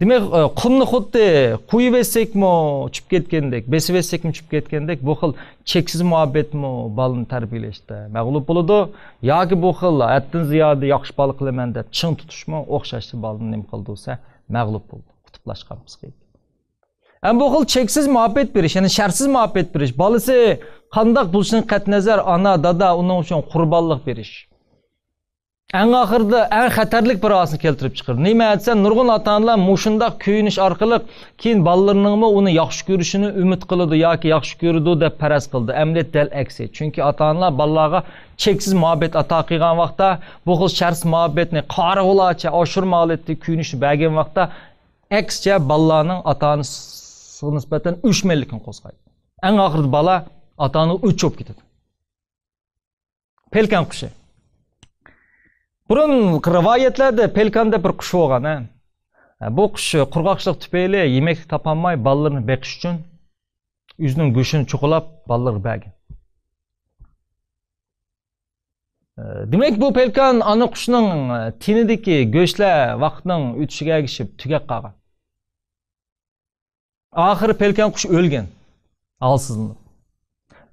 دېمەك، ئە، قۇمنى خۇددى قويۇۋەتسەكمۇ چۈشۈپ كەتكەندەك، بېسىۋەتسەكمۇ چۈشۈپ كەتكەندەك، بۇ خىل چەكسىز مۇھەببەتمۇ بالىنى تەربىيەلەشتە مەغلۇپ بولىدۇ. ياكى بۇ خىل ھەددىدىن زىيادە ياخشى بالا قىلىمەن دەپ چىڭ تۇتۇشمۇ ئوخشاشلا بالىنى نېمە قىلىدۇ دېسە، مەغلۇپ بولىدۇ، قۇتۇپلاشقان پسىخىك. ئەمما بۇ خىل چەكسىز مۇھەببەت بېرىش، يەنى شەرتسىز مۇھەببەت بېرىش، بالىسى قانداق بولۇشىدىن قەتئىينەزەر، ئانا، دادا ئۇنىڭ ئۈچۈن قۇربانلىق بېرىش. ئەڭ ئاخىرىدا ئەڭ خەتەرلىك بىر ھادىسىنى كەلتۈرۈپ چىقىرىدۇ. نېمە دېسە، نۇرغۇن ئاتا-ئانىلار مۇشۇنداق كۆيۈنۈش ئارقىلىق كېيىن بالىلىرىنىڭمۇ ئۇنى ياخشى كۆرۈشىنى ئۈمىد قىلىدۇ ياكى ياخشى كۆرىدۇ دەپ پەرەز قىلىدۇ. ئەمەلىيەت دەل ئەكسى. چۈنكى ئاتا-ئانىلار بالىلارغا چەكسىز مۇھەببەت ئاتا قىلغان ۋاقىتتا، بۇ خىل شەرتسىز مۇھەببەتنى قارىغۇلارچە ئاشۇرما ھالەتتە كۆيۈنۈشنى بەرگەن ۋاقىتتا، ئەكسىچە بالىلارنىڭ ئاتا-ئانىسىغا نىسبەتەن ئۆچمەنلىكنى قوزغايدۇ. ئەڭ ئاخىرىدا بالا ئاتا-ئانىغا ئۆچ بولۇپ كېتىدۇ. پېلكان قۇشى. بۇرۇن رىۋايەتلەردە پېلكان دەپ بىر قۇش بولغان، ھە. بۇ قۇش قۇرغاقچىلىق تۈپەيلى يېمەكلىك تاپالماي، بالىلىرىنى بېقىش ئۈچۈن ئۆزىنىڭ گۆشىنى چوقۇلاپ، بالىلىرىغا بەرگەن. دېمەك، بۇ پېلكان ئانا قۇشنىڭ تېنىدىكى گۆشلەر ۋاقىتنىڭ ئۆتۈشىگە ئەگىشىپ تۈگەپ قالغان. ئاخىرى پېلكان قۇش ئۆلگەن. ھالسىزلىنىپ.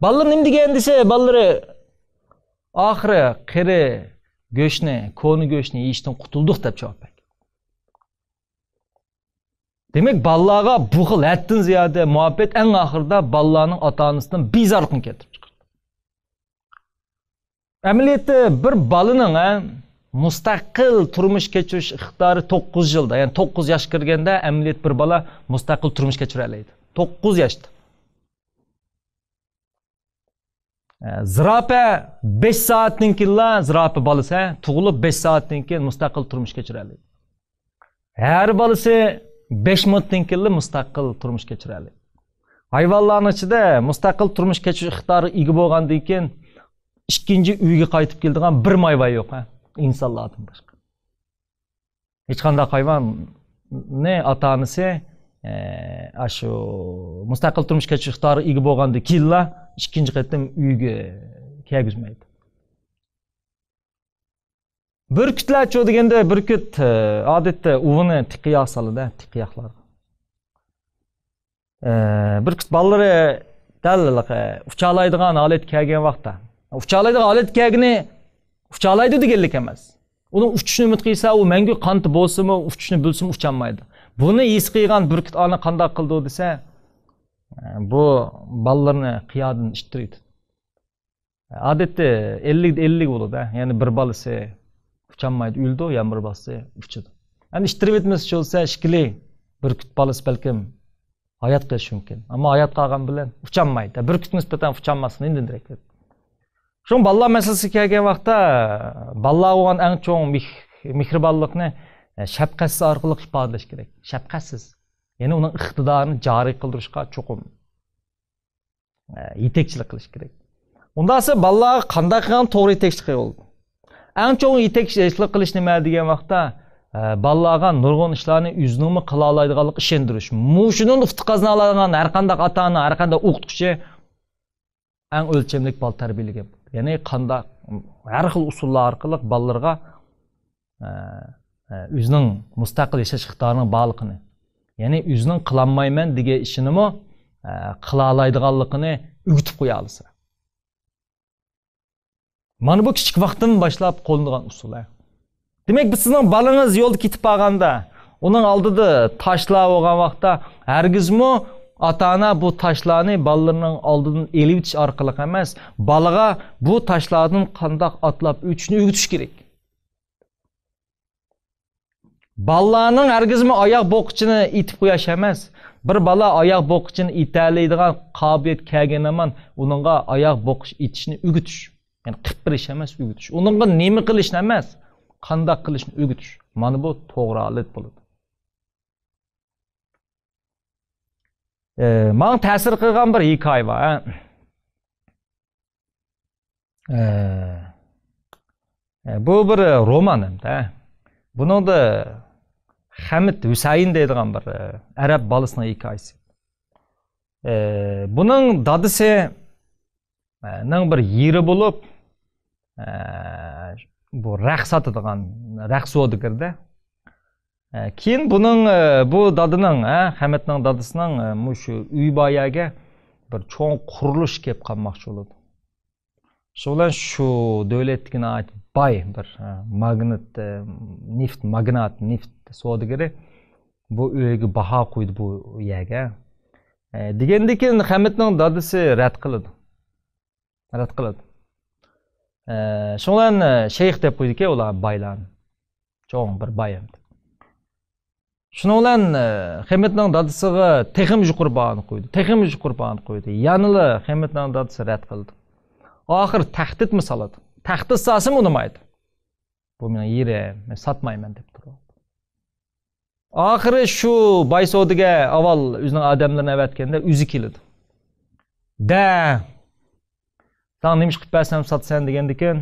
بالىلىرى نېمە دېگەن دېسە، بالىلىرى، «ئاخىرى قېرى گۆشنى، كونا گۆشنى يېيىشتىن قۇتۇلدۇق» دەپ جاۋاب بەرگەن. دېمەك، بالىلارغا بۇ خىل ھەددىدىن زىيادە مۇھەببەت ئەڭ ئاخىرىدا بالىلارنىڭ ئاتا-ئانىسىدىن بىزارلىقنى كەلتۈرۈپ چىقىرىدۇ. ئەمەلىيەتتە بىر بالىنىڭ، ھە، مۇستەقىل تۇرمۇش كەچۈرۈش ئىقتىدارى توققۇز يىلدا، يەنى توققۇز ياشقا كىرگەندە ئەمەلىيەتتە بىر بالا مۇستەقىل تۇرمۇش كەچۈرەلەيدۇ. توققۇز ياشتا. ئە، زىراپە بەش سائەتتىن كېيىنلا، زىراپە بالىسى، ھە، تۇغۇلۇپ بەش سائەتتىن كېيىن مۇستەقىل تۇرمۇش كەچۈرەلەيدۇ. ھەر بالىسى بەش مىنۇتتىن كېيىنلا مۇستەقىل تۇرمۇش كەچۈرەلەيدۇ. ھايۋانلارنىڭ ئىچىدە مۇستەقىل تۇرمۇش كەچۈرۈش ئىقتىدارىغا ئىگە بولغاندىن كېيىن، ئىككىنچى ئۆيگە قايتىپ كېلىدىغان بىر ھايۋان يوق، ھە؟ ئىنسانلاردىن باشقا. ھېچقانداق ھايۋاننى ئاتا-ئانىسى، ئە، ئاشۇ مۇستەقىل تۇرمۇش كەچۈرۈش ئىقتىدارىغا ئىگە بولغاندىن كېيىنلا ئىككىنچى قېتىم ئۆيگە كىرگۈزمەيدۇ. بۈركۈتلەرچۇ دېگەندە، بۈركۈت، ئە، ئادەتتە ئۇۋىنى تىك قىياققا سالىدۇ، تىك قىياقلارغا. ئە، بۈركۈت بالىلىرى دەل، ئە، ئۇچالايدىغان ھالەتكە كەلگەن ۋاقىتتا، ئۇچالايدىغان ھالەتكە كەلگىنى ئۇچالايدۇ دېگەنلىك ئەمەس. ئۇنىڭ ئۇچۇشنى ئۈمىد قىلسا، ئۇ مەڭگۈ قانىتى بولسىمۇ، ئۇچۇشنى بىلسىمۇ ئۇچالمايدۇ. بۇنى ھېس قىلغان بۈركۈت ئانا قانداق قىلىدۇ دېسە، ئە، بۇ بالىلىرىنى قىيادىن ئىتتىرىدۇ. ئادەتتە ئەللىكتە ئەللىك بولىدۇ، ھە. يەنى بىر بالىسى ئۇچالمايدۇ، ئۆلىدۇ، يەنە بىر بالىسى ئۇچىدۇ. ئەمدى ئىتتىرىۋەتمىسىچە بولسا، ئىككىلى بۈركۈت بالىسى بەلكىم ھايات قېلىشى مۇمكىن. ئەمما ھايات قالغان بىلەن ئۇچالمايدۇ. بۈركۈتكە نىسبەتەن ئۇچالماسلىقنى ئىندىن دېرەك بېرىدۇ. شۇڭا بالىلار مەسىلىسىگە كەلگەن ۋاقىتتا، بالىلارغا بولغان ئەڭ چوڭ مېھ-، مېھرىبانلىقنى، ئە، شەپقەتسىز ئارقىلىق ئىپادىلەش كېرەك. شەپقەتسىز. يەنى ئۇنىڭ ئىقتىدارىنى جارى قىلدۇرۇشقا چوقۇم ئە، يېتەكچىلىك قىلىش كېرەك. ئۇنداقسا بالىلارغا قانداق قىلغان توغرا يېتەكچىلىك قىلغىلى بولىدۇ؟ ئەڭ چوڭ يېتەكچىلىك قىلىش نېمە دېگەن ۋاقىتتا، ئە، بالىلارغا نۇرغۇن ئىشلارنى ئۆزىنىڭمۇ قىلالايدىغانلىقىغا ئىشەندۈرۈش. مۇشۇنىڭدا ئۇتۇق قازىنالايدىغان ھەر قانداق ئاتا-ئانا، ھەر قانداق ئوقۇتقۇچى ئەڭ ئۆلچەملىك بالا تەربىيەلىگەن بولىدۇ. يەنى قانداق، ھەر خىل ئۇسۇللار ئارقىلىق بالىلىرىغا ئە، ئە، ئۆزىنىڭ مۇستەقىل ياشاش ئىقتىدارىنىڭ بارلىقىنى، يەنى ئۆزىنىڭ قىلالمايمەن دېگەن ئىشىنىمۇ، ئە، قىلالايدىغانلىقىنى ئۆگىتىپ قويالىسا. مانا بۇ كىچىك ۋاقىتتىن باشلاپ قوللىنىدىغان ئۇسۇل، ھە. دېمەك، بىز سىزنىڭ بالىڭىز يولدا كېتىپ بارغاندا، ئۇنىڭ ئالدىدا تاشلار بولغان ۋاقىتتا، ھەرگىزمۇ ئاتا-ئانا بۇ تاشلارنى بالىلىرىنىڭ ئالدىدىن ئېلىۋېتىش ئارقىلىق ئەمەس، بالىغا بۇ تاشلاردىن قانداق ئاتلاپ ئۆتۈشنى ئۆگىتىش كېرەك. بالىلارنىڭ ھەرگىزمۇ ئاياغ بوغقۇچىنى ئېتىپ قويۇش ئەمەس، بىر بالا ئاياغ بوغقۇچىنى ئېتەلەيدىغان قابىلىيەت كەلگەن ھامان ئۇنىڭغا ئاياغ بوغقۇچ ئېتىشنى ئۆگىتىش. يەنى قىلىپ بېرىش ئەمەس، ئۆگىتىش. ئۇنىڭغا نېمە قىلىشنى ئەمەس، قانداق قىلىشنى ئۆگىتىش. مانا بۇ توغرا ئادەت بولىدۇ. ئە، ماڭا تەسىر قىلغان بىر ھېكايە بار، ھە. ئە، ئە، بۇ بىر رومان ئەمدى، ھە. بۇنىڭدا خەمىت ھۈسەيىن دەيدىغان بىر، ئە، ئەرەب بالىسىنىڭ ھېكايىسى. ئە، بۇنىڭ دادىسى، ئە، نىڭ بىر يېرى بولۇپ، ئە، بۇ رەخت ساتىدىغان رەخت سودىگىرىدە. ئە، كېيىن بۇنىڭ، ئە، بۇ دادىنىڭ، ئە، خەمىتنىڭ دادىسىنىڭ، ئە، مۇشۇ ئۆي بار يەرگە بىر چوڭ قۇرۇلۇش كېلىپ قالماقچى بولىدۇ. شۇ بىلەن شۇ دۆلەتتىكى ناھايىتى باي بىر، ئە، ماگنات، ئە، نېفىت ماگنات، نېفىت سودىگىرى بۇ ئۆيگە باھا قويدى بۇ يەرگە. ئە، دېگەندىكىن خەمىتنىڭ دادىسى رەت قىلىدۇ. رەت قىلىدۇ. ئە، شۇنىڭ بىلەن، ئە، شەيخ دەپ قويىدىكەن ئۇلار بايلارنى. چوڭ بىر باي ئەمدى. شۇنىڭ بىلەن، ئە، خەمىتنىڭ دادىسىغا تېخىمۇ يۇقىرى باھانى قويدى. تېخىمۇ يۇقىرى باھانى قويدى. يەنىلا خەمىتنىڭ دادىسى رەت قىلدى. ئاخىر تەھدىتمۇ سالىدۇ. تەھدىت سالسىمۇ ئۇنىمايدۇ. بۇ مېنىڭ يېرىم، مەن ساتمايمەن دەپ تۇرىدۇ. ئاخىرى شۇ باي سودىگەر ئاۋۋال ئۆزىنىڭ ئادەملىرىنى ئەۋەتكەندە ئۆزى كېلىدۇ. دە، ساڭا نېمە ئىش قىلىپ بەرسەم ساتىسەن دېگەندىكىن،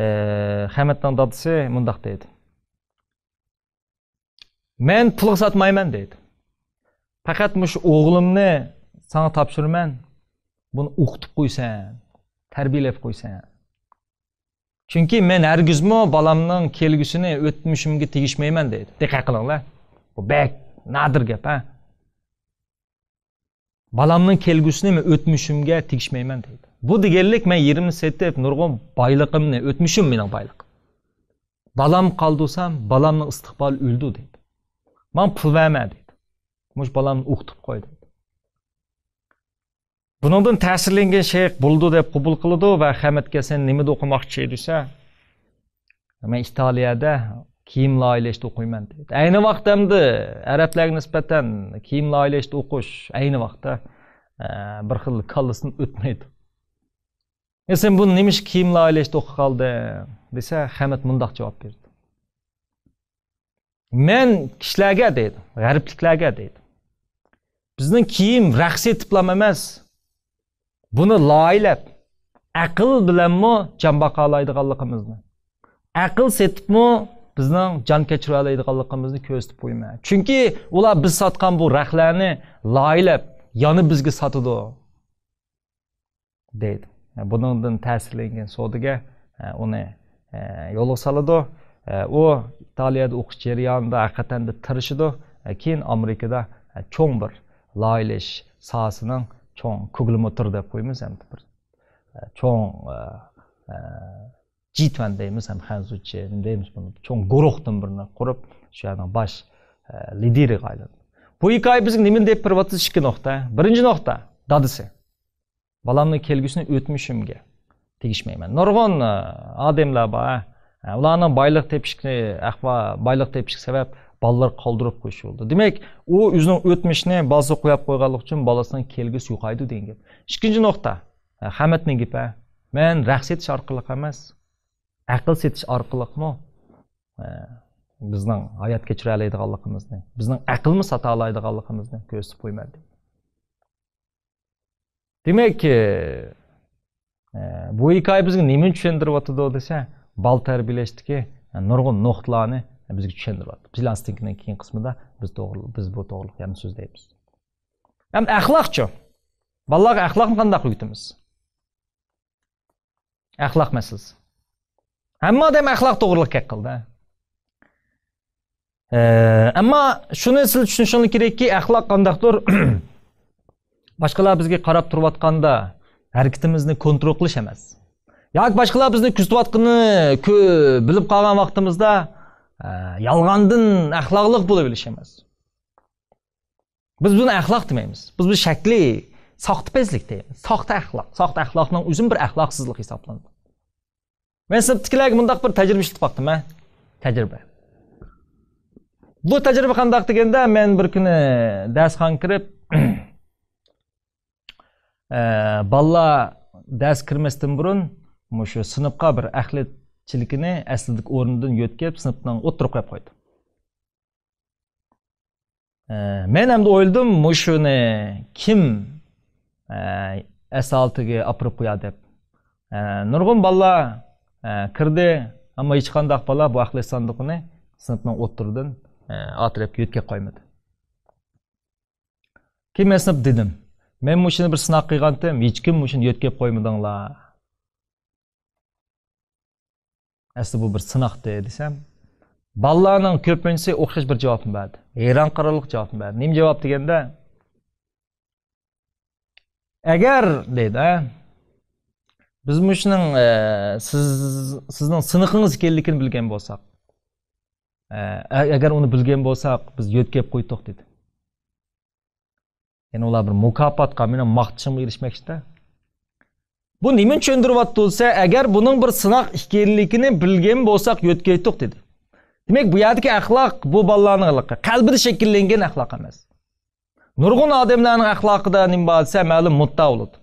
ئە، خەمەتنىڭ دادىسى مۇنداق دەيدۇ. مەن پۇلغا ساتمايمەن دەيدۇ. پەقەت مۇشۇ ئوغلۇمنى ساڭا تاپشۇرىمەن. بۇنى ئوقۇتۇپ قويسەن، تەربىيەلەپ قويسەن. چۈنكى مەن ھەرگىزمۇ بالامنىڭ كەلگۈسىنى ئۆتمۈشۈمگە تېگىشمەيمەن دەيدۇ. دىققەت قىلىڭلار. بۇ بەك نادىر گەپ، ھە. بالامنىڭ كەلگۈسىنى مەن ئۆتمۈشۈمگە تېگىشمەيمەن دەيدۇ. بۇ دېگەنلىك مەن يېرىمنى سېتىپ نۇرغۇن بايلىقىمنى، ئۆتمۈشۈم مېنىڭ بايلىقىم. بالام قالدۇرسام، بالامنىڭ ئىستىقبالى ئۆلىدۇ دەيدۇ. ماڭا پۇل بەرمە دەيدۇ. مۇشۇ بالامنى ئوقۇتۇپ قوي دەيدۇ. بۇنىڭدىن تەسىرلەنگەن شەيخ بولىدۇ دەپ قوبۇل قىلىدۇ ۋە خەمەتكە سەن نېمىدە ئوقۇماقچى دېسە، مەن ئىتالىيەدە كىيىم لايىھەلەشتە ئوقۇيمەن دەيدۇ. ئەينى ۋاقىتتا ئەمدى ئەرەبلەرگە نىسبەتەن كىيىم لايىھەلەشتە ئوقۇش ئەينى ۋاقىتتا، ئە، بىر خىل كاللىسىدىن ئۆتمەيدۇ. ئە، سەن بۇنى نېمىشقا كىيىم لايىھەلەشتە ئوقۇپ قالدىڭ دېسە، خەمەت مۇنداقچە جاۋاب بېرىدۇ. مەن كىشىلەرگە دەيدۇ، غەربلىكلەرگە دەيدۇ. بىزنىڭ كىيىم رەخت سېتىپلام ئەمەس، بۇنى لايىھەلەپ، ئەقىل بىلەنمۇ جان باقالايدىغانلىقىمىزنى، ئەقىل سېتىپمۇ بىزنىڭ جان كەچۈرەلەيدىغانلىقىمىزنى كۆرسىتىپ قويىمەن. چۈنكى ئۇلار بىز ساتقان بۇ رەختلەرنى لايىھەلەپ، يەنە بىزگە ساتىدۇ. دەيدۇ. بۇنىڭدىن تەسىرلەنگەن سودىگەر، ئە، ئۇنى، ئە، يولغا سالىدۇ. ئە، ئۇ ئىتالىيەدە ئوقۇش جەريانىدا ھەقىقەتەن دە تىرىشىدۇ. ئە، كېيىن ئامېرىكىدا، ئە، چوڭ بىر لايىھەلەش ساھەسىنىڭ چوڭ كونگلومېرات دەپ قويىمىز، ھەمدە بىر، ئە، چوڭ، ئە، ئە، جى توئەنتى دەيمىز، ھەم خەنزۇچە دەيمىز بۇنى. چوڭ گۇرۇھتىن بىرنى قۇرۇپ، شۇ يەرنىڭ باش، ئە، لىدېرىغا ئايلاندى. بۇ ھېكايە بىزگە نېمىنى دەپ بېرىۋاتىدۇ؟ ئىككى نۇقتا. بىرىنچى نۇقتا، دادىسى. بالامنىڭ كەلگۈسىنى ئۆتمۈشۈمگە تېگىشمەيمەن. نۇرغۇن، ئە، ئادەملەر بار، ھە. ئۇلارنىڭ بايلىق تېپىشىنى، ئەخۋا-، بايلىق تېپىشىگە سەۋەب بالىلىرى قالدۇرۇپ قويۇش بولىدۇ. دېمەك، ئۇ ئۆزىنىڭ ئۆتمۈشىنى بالىسىغا قويۇپ قويغانلىقى ئۈچۈن بالىسىنىڭ كەلگۈسى يوقايدۇ دېگەن گەپ. ئىككىنچى نۇقتا، ھە، خەمەتنىڭ گېپى، ھە. مەن رەخت سېتىش ئارقىلىق ئەمەس، ئەقىل سېتىش ئارقىلىقمۇ، ھە، بىزنىڭ ھايات كەچۈرەلەيدىغانلىقىمىزنى، بىزنىڭ ئەقىلمۇ ساتالايدىغانلىقىمىزنى كۆرسىتىپ قويىمەن دېدى. دېمەك، ئە، بۇ ھېكايە بىزگە نېمىنى چۈشەندۈرۈۋاتىدۇ دېسە، بالا تەربىيەلەشتىكى، ئە، نۇرغۇن نۇقتىلارنى بىزگە چۈشەندۈرۈۋاتىدۇ. پىلاستىنكىنىڭ كېيىنكى قىسمىدا بىز توغرا-، بىز بۇ توغرىلىق يەنە سۆزلەيمىز. ھەم ئەخلاقچۇ؟ بالىلارغا ئەخلاقنى قانداق ئۆگىتىمىز؟ ئەخلاق مەسىلىسى. ھەممە ئادەم ئەخلاق توغرىلىق گەپ قىلدى. ئە، ئەمما شۇنى سىز چۈشىنىشىڭلار كېرەككى، ئەخلاق قانداقتۇر؟ باشقىلار بىزگە قاراپ تۇرۇۋاتقاندا ھەرىكىتىمىزنى كونترول قىلىش ئەمەس. ياكى باشقىلار بىزنى كۆزىتىۋاتقىنىنى كۆ-، بىلىپ قالغان ۋاقتىمىزدا، ئە، يالغاندىن ئەخلاقلىق بولۇۋېلىش ئەمەس. بىز بۇنى ئەخلاق دېمەيمىز. بىز بۇ شەكلىي ساختىپەزلىك دەيمىز. ساختا ئەخلاق. ساختا ئەخلاقنىڭ ئۆزىمۇ بىر ئەخلاقسىزلىق ھېسابلىنىدۇ. مەن سىنىپتىكىلەرگە مۇنداق بىر تەجرىبە ئىشلىتىپ باقتىم، ھە. تەجرىبە. بۇ تەجرىبە قانداق دېگەندە، مەن بىر كۈنى دەرسخانىغا كىرىپ، ئە، بالىلار دەرس كىرمەستىن بۇرۇن مۇشۇ سىنىپقا بىر ئەخلەت چېلىكىنى ئەسلىدىكى ئورنىدىن يۆتكەپ، سىنىپنىڭ ئوتتۇرىغا قويۇپ قويدۇم. ئە، مەن ئەمدى ئويلىدىم، مۇشۇنى كىم، ئە، ئەسلىتىگە ئاپىرىپ قويا دەپ. ئە، نۇرغۇن بالىلار، ئە، كىردى، ئەمما ھېچقانداق بالا بۇ ئەخلەت ساندۇقىنى سىنىپنىڭ ئوتتۇرىدىن، ئە، ئارقا تەرەپكە يۆتكەپ قويمىدى. كېيىن مەن سىنىپقا دېدىم، مەن مۇشۇنى بىر سىناق قىلغانتىم، ھېچكىم مۇشۇنى يۆتكەپ قويمىدىڭلار. ئەسلى بۇ بىر سىناقتى دېسەم، بالىلارنىڭ كۆپىنچىسى ئوخشاش بىر جاۋابنى بەردى. ھەيران قالارلىق جاۋابنى بەردى. نېمە جاۋاب دېگەندە، ئەگەر دەيدۇ، ھە، بىز مۇشۇنىڭ، ئە، سىز، سىزنىڭ سىنىقىڭىز ئىكەنلىكىنى بىلگەن بولساق، ئە، ئە-، ئەگەر ئۇنى بىلگەن بولساق، بىز يۆتكەپ قويدۇق دېدى. يەنى ئۇلار بىر مۇكاپاتقا، مېنىڭ ماختىشىمغا ئېرىشمەكچىدە. بۇ نېمىنى چۈشەندۈرۈۋاتىدۇ دېسە، ئەگەر بۇنىڭ بىر سىناق ئىكەنلىكىنى بىلگەن بولساق يۆتكەيتتۇق دېدى. دېمەك، بۇ يەردىكى ئەخلاق بۇ بالىلارنىڭ قەلبىدە شەكىللەنگەن ئەخلاق ئەمەس. نۇرغۇن ئادەملەرنىڭ ئەخلاقىدا نېمە بار دېسە، مەلۇم مۇددىئا بولىدۇ.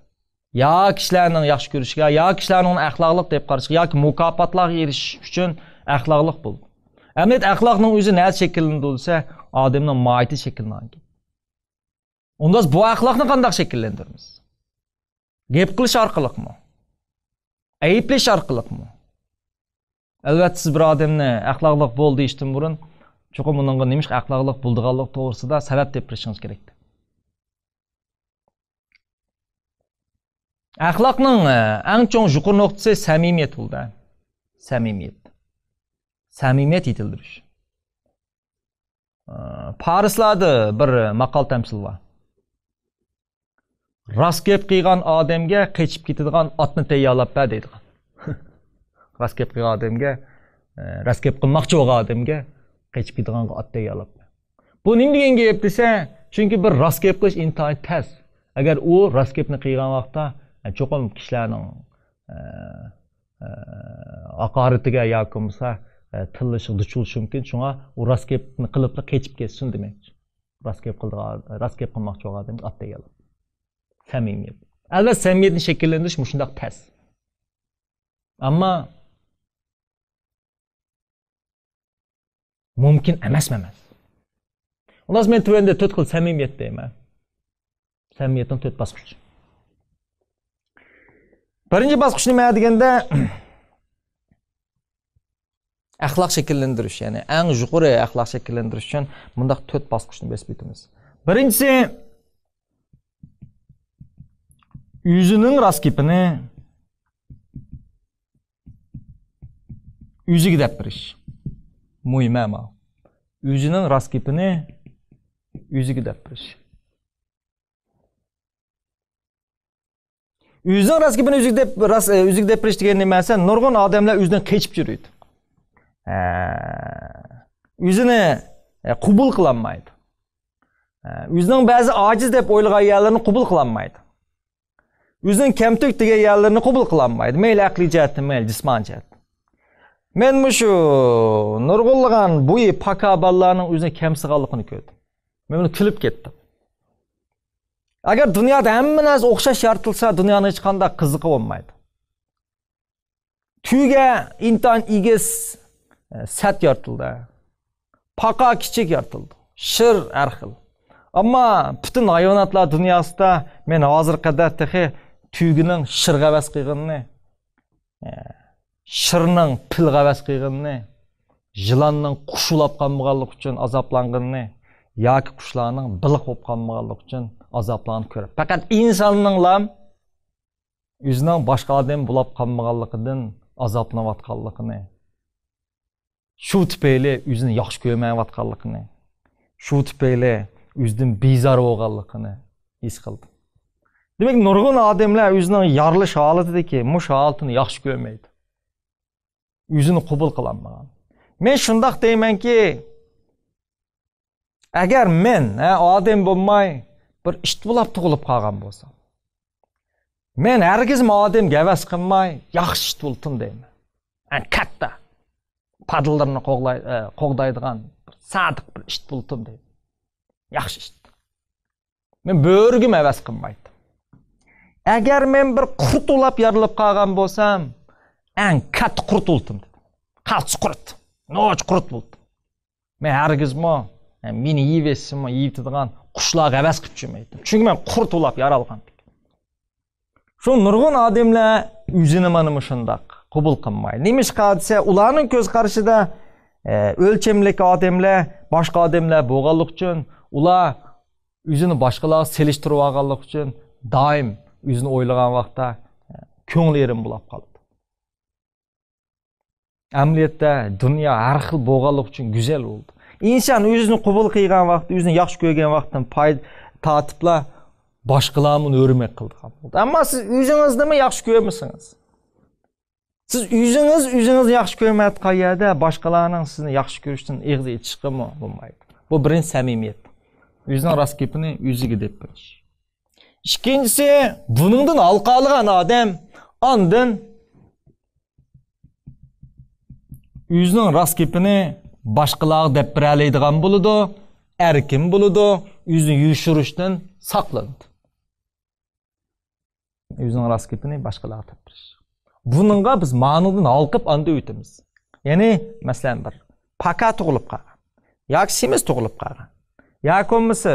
يا كىشىلەرنىڭ ياخشى كۆرۈشىگە، يا كىشىلەرنىڭ ئۇنى ئەخلاقلىق دەپ قارىشىغا، ياكى مۇكاپاتلارغا ئېرىشىش ئۈچۈن ئەخلاقلىق بولىدۇ. ئەمەلىيەتتە ئەخلاقنىڭ ئۆزى نەدە شەكىللىنىدۇ دېسە، ئادەمنىڭ ماھىيىتى شەكىللەنگەن. ئۇندا بىز بۇ ئەخلاقنى قانداق شەكىللەندۈرىمىز؟ گەپ قىلىش ئارقىلىقمۇ؟ ئەيىبلەش ئارقىلىقمۇ؟ ئەلۋەتتە، سىز بىر ئادەمنى ئەخلاقلىق بول دېيىشتىن بۇرۇن، چوقۇم ئۇنىڭغا نېمىشقا ئەخلاقلىق بولىدىغانلىقى توغرىسىدا سەۋەب تېپىپ بېرىشىڭىز كېرەك. ئەخلاقنىڭ، ئە، ئەڭ چوڭ يۇقىرى نۇقتىسى سەمىمىيەت بولىدۇ. سەمىمىيەت. سەمىمىيەت يېتىلدۈرۈش. ئە، پارسلاردا بىر ماقال تەمسىل بار. راست گەپ قىلغان ئادەمگە قېچىپ كېتىدىغان ئاتنى تەييارلاپ بەر دەيدىغان. راست گەپ قىلغان ئادەمگە، ئە، راست گەپ قىلماقچى بولغان ئادەمگە قېچىپ كېتىدىغان ئات تەييارلاپ بەر. بۇ نېمە دېگەن گەپ دېسە، چۈنكى بىر راست گەپ قىلىش ئىنتايىن تەس. ئەگەر ئۇ راست گەپنى قىلغان ۋاقىتتا، ئە، چوقۇم كىشىلەرنىڭ، ئە، ئە، ھاقارىتىگە ياكى بولمىسا، ئە، تىللىشىغا دۇچ بولۇشى مۇمكىن. شۇڭا ئۇ راست گەپنى قىلىپلا قېچىپ كەتسۇن دېمەكچى. راست گەپ قىلىدىغان، راست گەپ قىلماقچى بولغان ئادەمگە ئات تەييارلاپ. سەمىمىيەت. ئەلۋەتتە، سەمىمىيەتنى شەكىللەندۈرۈش مۇشۇنداق تەس. ئەمما مۇمكىن ئەمەسمۇ ئەمەس. خۇلاس، مەن تۆۋەندە تۆت خىل سەمىمىيەت دەيمەن. سەمىمىيەتنىڭ تۆت باسقۇچى. بىرىنچى باسقۇچ نېمە دېگەندە، ئەخلاق شەكىللەندۈرۈش، يەنى ئەڭ يۇقىرى ئەخلاق شەكىللەندۈرۈش ئۈچۈن مۇنداق تۆت باسقۇچنى بېسىپ ئۆتىمىز. بىرىنچىسى، ئۆزىنىڭ راست گېپىنى ئۆزىگە دەپ بېرىش. مۇھىم ئەمما. ئۆزىنىڭ راست گېپىنى ئۆزىگە دەپ بېرىش. ئۆزىنىڭ راست گېپىنى ئۆزىگە دەپ، راست، ئۆزىگە دەپ بېرىش دېگەن نېمە دېسە، نۇرغۇن ئادەملەر ئۆزىدىن قېچىپ يۈرىدۇ. ئە، ئۆزىنى، ئە، قوبۇل قىلالمايدۇ. ئە، ئۆزىنىڭ بەزى ئاجىز دەپ ئويلىغان يەرلىرىنى قوبۇل قىلالمايدۇ. ئۆزىنىڭ كەمتۈك دېگەن يەرلىرىنى قوبۇل قىلالمايدۇ. مەيلى ئەقلىي جەھەتتىن، مەيلى جىسمانىي جەھەتتىن. مەن مۇشۇ نۇرغۇنلىغان بويى پاكا بالىلارنىڭ ئۆزىنى كەمسىغانلىقىنى كۆردۈم. مەن بۇنى كۈلۈپ كەتتىم. ئەگەر دۇنيادا ھەممە نەرسە ئوخشاش يارىتىلسا، دۇنيانىڭ ھېچقانداق قىزىقى بولمايدۇ. تۈگە ئىنتايىن ئېگىز، ئە، سەت يارىتىلدى. پاقا كىچىك يارىتىلدى. شىر ھەر خىل. ئەمما پۈتۈن ھايۋاناتلار دۇنياسىدا مەن ھازىرغا قەدەر تېخى تۈگىنىڭ شىرغا ھەۋەس قىلغىنىنى، ئە، شىرنىڭ پىلغا ھەۋەس قىلغىنىنى، يىلاننىڭ قۇش ئۇلاپ قالمىغانلىقى ئۈچۈن ئازابلانغىنىنى ياكى قۇشلارنىڭ بېلىق بولۇپ قالمىغانلىقى ئۈچۈن ئازابلانغىنىنى كۆرۈپ، پەقەت ئىنساننىڭلا ئۆزىنىڭ باشقا ئادەم بولاپ قالمىغانلىقىدىن ئازابلىنىۋاتقانلىقىنى، شۇ تۈپەيلى ئۆزىنى ياخشى كۆرمەيۋاتقانلىقىنى، شۇ تۈپەيلى ئۆزىدىن بىزار بولغانلىقىنى ھېس قىلدىم. دېمەك، نۇرغۇن ئادەملەر ئۆزىنىڭ يارىلىش ھالىتىدىكى مۇشۇ ھالىتىنى ياخشى كۆرمەيدۇ. ئۆزىنى قوبۇل قىلالمىغان. مەن شۇنداق دەيمەنكى، ئەگەر مەن، ھە، ئادەم بولماي، بىر ئىت بولاپ تۇغۇلۇپ قالغان بولسام، مەن ھەرگىزمۇ ئادەمگە ھەۋەس قىلماي، ياخشى ئىت بولتۇم دەيمەن. ھە، كاتتا. پادىلىرىنى قوغلاي-، ئە، قوغدايدىغان، بىر سادىق بىر ئىت بولتۇم دەيدۇ. ياخشى ئىت. مەن بۆرىگىمۇ ھەۋەس قىلمايتتىم. ئەگەر مەن بىر قۇرت ئۇلاپ يارىلىپ قالغان بولسام، ئەڭ كاتتا قۇرت بولتۇم دېدىم. قالتىس قۇرت، نوچى قۇرت بولتۇم. مەن ھەرگىزمۇ، مېنى يېيىۋەتسىمۇ، يېيىۋېتىدىغان قۇشلارغا ھەۋەس قىلىپ چۈشمەيتتىم. چۈنكى مەن قۇرت ئۇلاپ يارالغان. شۇ نۇرغۇن ئادەملەر ئۆزىنى مانا مۇشۇنداق قوبۇل قىلمايدۇ. نېمىشقا دېسە، ئۇلارنىڭ كۆز قارىشىدا، ئە، ئۆلچەملىك ئادەملەر، باشقا ئادەملەر بولغانلىقى ئۈچۈن، ئۇلار ئۆزىنى باشقىلارغا سېلىشتۇرۇۋالغانلىقى ئۈچۈن، دائىم ئۆزىنى ئويلىغان ۋاقىتتا، ئە، كۆڭلى يېرىم بولاپ قالىدۇ. ئەمەلىيەتتە دۇنيا ھەر خىل بولغانلىقى ئۈچۈن گۈزەل بولىدۇ. ئىنسان ئۆزىنى قوبۇل قىلغان ۋاقىت، ئۆزىنى ياخشى كۆرگەن ۋاقىتتىن پايدا تارتىپلا باشقىلارمۇ ھۆرمەت قىلىدىغان بولىدۇ. ئەمما سىز ئۆزىڭىزنىمۇ ياخشى كۆرمىسىڭىز، سىز ئۆزىڭىز ئۆزىڭىزنى ياخشى كۆرمەيۋاتقان يەردە باشقىلارنىڭ سىزنى ياخشى كۆرۈشتىن ئېغىز ئېچىشقىمۇ بولمايدۇ. بۇ بىرىنچى سەمىمىيەت. ئۆزىنىڭ راست گېپىنى ئۆزىگە دەپ بېرىش. ئىككىنچىسى، بۇنىڭدىن ھالقالىغان ئادەم ئاندىن ئۆزىنىڭ راست گېپىنى باشقىلارغا دەپ بېرەلەيدىغان بولىدۇ، ئەركىن بولىدۇ، ئۆزىنى يوشۇرۇشتىن ساقلىنىدۇ. ئۆزىنىڭ راست گېپىنى باشقىلارغا دەپ بېرىش. بۇنىڭغا بىز مانىدىن ھالقىپ ئاندىن ئۆتىمىز. يەنى، مەسىلەن، بىر پاكا تۇغۇلۇپ قالغان ياكى سېمىز تۇغۇلۇپ قالغان ياكى بولمىسا،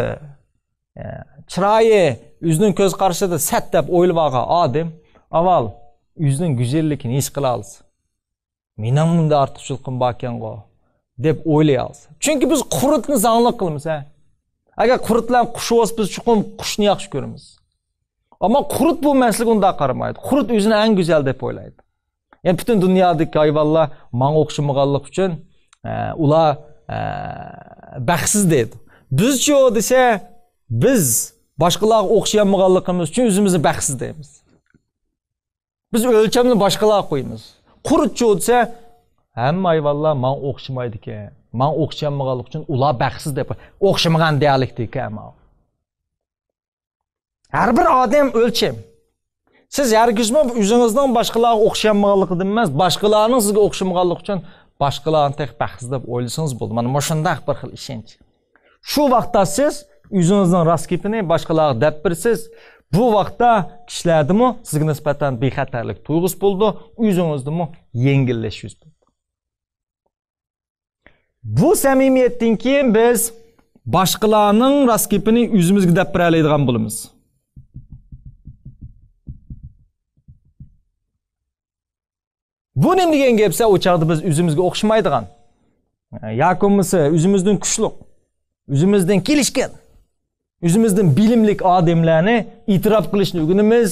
ئە، چىرايى ئۆزىنىڭ كۆز قارىشىدا سەت دەپ ئويلىۋالغان ئادەم ئاۋۋال ئۆزىنىڭ گۈزەللىكىنى ھېس قىلالىسا، مېنىڭ بۇنداق ئارتۇقچىلىقىم باركەنغۇ دەپ ئويلىيالىسا. چۈنكى بىز قۇرتنى زاڭلىق قىلىمىز، ھە. ئەگەر قۇرت بىلەن قۇش بولسا، بىز چوقۇم قۇشنى ياخشى كۆرىمىز. ئەمما قۇرت بۇ مەسىلىگە ئۇنداق قارىمايدۇ. قۇرت ئۆزىنى ئەڭ گۈزەل دەپ ئويلايدۇ. يەنى پۈتۈن دۇنيادىكى ھايۋانلار ماڭا ئوخشىمىغانلىقى ئۈچۈن، ئە، ئۇلار، ئە، بەختسىز دەيدۇ. بىزچۇ دېسە، بىز باشقىلارغا ئوخشىيالمىغانلىقىمىز ئۈچۈن ئۆزىمىزنى بەختسىز دەيمىز. بىز ئۆلچەمنى باشقىلارغا قويىمىز. قۇرتچۇ دېسە، ھەممە ھايۋانلار ماڭا ئوخشىمايدىكەن. ماڭا ئوخشىيالمىغانلىقى ئۈچۈن ئۇلار بەختسىز دەپ، ئوخشىمىغان دېيەلىكتىكەن ماڭا. ھەر بىر ئادەم ئۆلچەم. سىز ھەرگىزمۇ ئۆزىڭىزنىڭ باشقىلارغا ئوخشىيالمىغانلىقىدىن ئەمەس، باشقىلارنىڭ سىزگە ئوخشىمىغانلىقى ئۈچۈن باشقىلارنى تېخى بەختسىز دەپ ئويلىسىڭىز بولىدۇ. مانا مۇشۇنداق بىر خىل ئىشەنچ. شۇ ۋاقىتتا سىز ئۆزىڭىزنىڭ راست گېپىنى باشقىلارغا دەپ بېرىسىز. بۇ ۋاقىتتا كىشىلەردىمۇ سىزگە نىسبەتەن بىخەتەرلىك تۇيغۇسى بولىدۇ، ئۆزىڭىزدىمۇ يەڭگىللەش يۈز بېرىدۇ. بۇ سەمىمىيەتتىن كېيىن بىز باشقىلارنىڭ راست گېپىنى ئۆزىمىزگە دەپ بېرەلەيدىغان بولىمىز. بۇ نېمە دېگەن گەپ دېسە، ئۇ چاغدا بىز ئۆزىمىزگە ئوخشىمايدىغان، ياكى بولمىسا ئۆزىمىزدىن كۈچلۈك، ئۆزىمىزدىن كېلىشكەن، ئۆزىمىزدىن بىلىملىك ئادەملەرنى ئېتىراپ قىلىشنى ئۆگىنىمىز.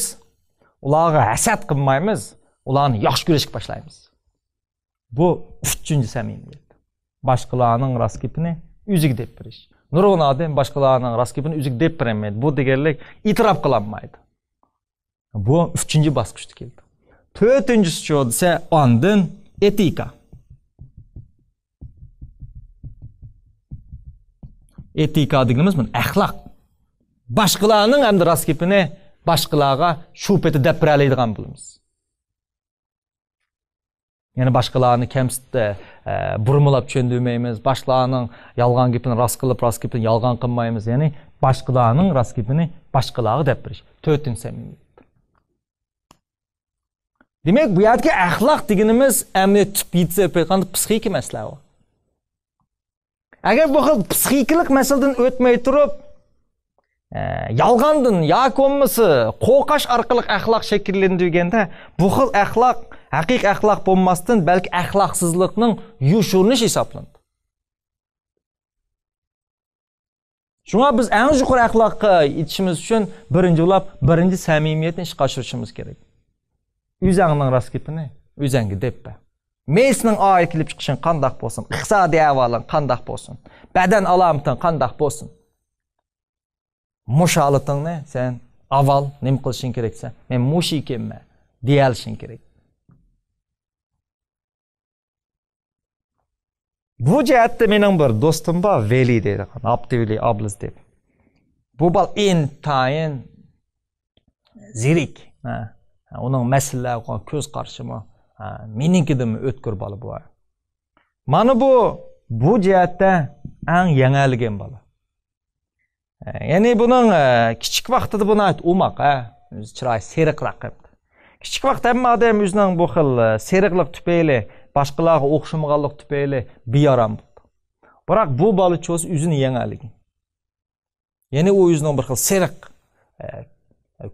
ئۇلارغا ھەسەت قىلمايمىز، ئۇلارنى ياخشى كۆرۈشكە باشلايمىز. بۇ ئۈچىنچى سەمىمىيەت. باشقىلارنىڭ راست گېپىنى ئۆزىگە دەپ بېرىش. نۇرغۇن ئادەم باشقىلارنىڭ راست گېپىنى ئۆزىگە دەپ بېرەلمەيدۇ. بۇ دېگەنلىك ئېتىراپ قىلالمايدۇ. بۇ ئۈچىنچى باسقۇچتا كېلىدۇ. تۆتىنچىسىچۇ دېسە، ئاندىن ئېتىكا. ئېتىكا دېگىنىمىز مانا ئەخلاق. باشقىلارنىڭ ھەمدە راست گېپىنى باشقىلارغا شۇ پېتى دەپ بېرەلەيدىغان بولىمىز. يەنى باشقىلارنى كەمسىتىپ، ئە، بۇرمىلاپ چۈشەندۈرمەيمىز. باشقىلارنىڭ يالغان گېپىنى راست قىلىپ، راست گېپىنى يالغان قىلمايمىز. يەنى باشقىلارنىڭ راست گېپىنى باشقىلارغا دەپ بېرىش. تۆتىنچى سەمىمىيەت. دېمەك، بۇ يەردىكى ئەخلاق دېگىنىمىز ئەمەلىي تۈپ يېتىلىپ ئېيتقاندا پسىخىكا مەسىلە ئۇ. ئەگەر بۇ خىل پسىخىكىلىق مەسىلىدىن ئۆتمەي تۇرۇپ، ئە، يالغاندىن ياكى بولمىسا قورقاش ئارقىلىق ئەخلاق شەكىللىنىدۇ دېگەندە، بۇ خىل ئەخلاق، ھەقىقىي ئەخلاق بولماستىن، بەلكى ئەخلاقسىزلىقنىڭ يوشۇرۇنۇشى ھېسابلىنىدۇ. شۇڭا بىز ئەڭ يۇقىرى ئەخلاققا يېتىشىمىز ئۈچۈن بىرىنچى بولۇپ، بىرىنچى سەمىمىيەتنى ئىشقا ئاشۇرۇشىمىز كېرەك. ئۆزەڭنىڭ راست گېپىنى ئۆزەڭگە دەپ بەر. مەيلى سېنىڭ ئائىلە كېلىپ چىقىشىڭ قانداق بولسۇن، ئىقتىسادىي ئەھۋالىڭ قانداق بولسۇن، بەدەن ئالامىتىڭ قانداق بولسۇن، مۇشۇ ھالىتىڭنى سەن ئاۋۋال نېمە قىلىشىڭ كېرەك دېسە، مەن مۇشۇ ئىكەنمەن دېيەلىشىڭ كېرەك. بۇ جەھەتتە مېنىڭ بىر دوستۇم بار، ۋەلى دەيدىغان، ئابدۇۋەلى ئابلىز دەپ. بۇ بالا ئىنتايىن زېرەك. ھە، ئۇنىڭ مەسىلىلەرگە كۆز قارىشىمۇ، ھە، مېنىڭكىدىنمۇ ئۆتكۈر بالا بۇ. مانا بۇ بۇ جەھەتتە ئەڭ يېڭەلىگەن بالا. يەنى بۇنىڭ، ئە، كىچىك ۋاقتىدا بۇ ناھايىتى ئوماق، ھە؟ ئۆزى چىرايى سېرىقراق قىلىپتۇ. كىچىك ۋاقىت ھەممە ئادەم ئۆزىنىڭ بۇ خىل، ئە، سېرىقلىق تۈپەيلى، باشقىلارغا ئوخشىمىغانلىق تۈپەيلى بىئارام بولىدۇ. بىراق بۇ بالا چولسا ئۆزىنى يېڭەلىگەن. يەنى ئۇ ئۆزىنىڭ بىر خىل سېرىق، ئە،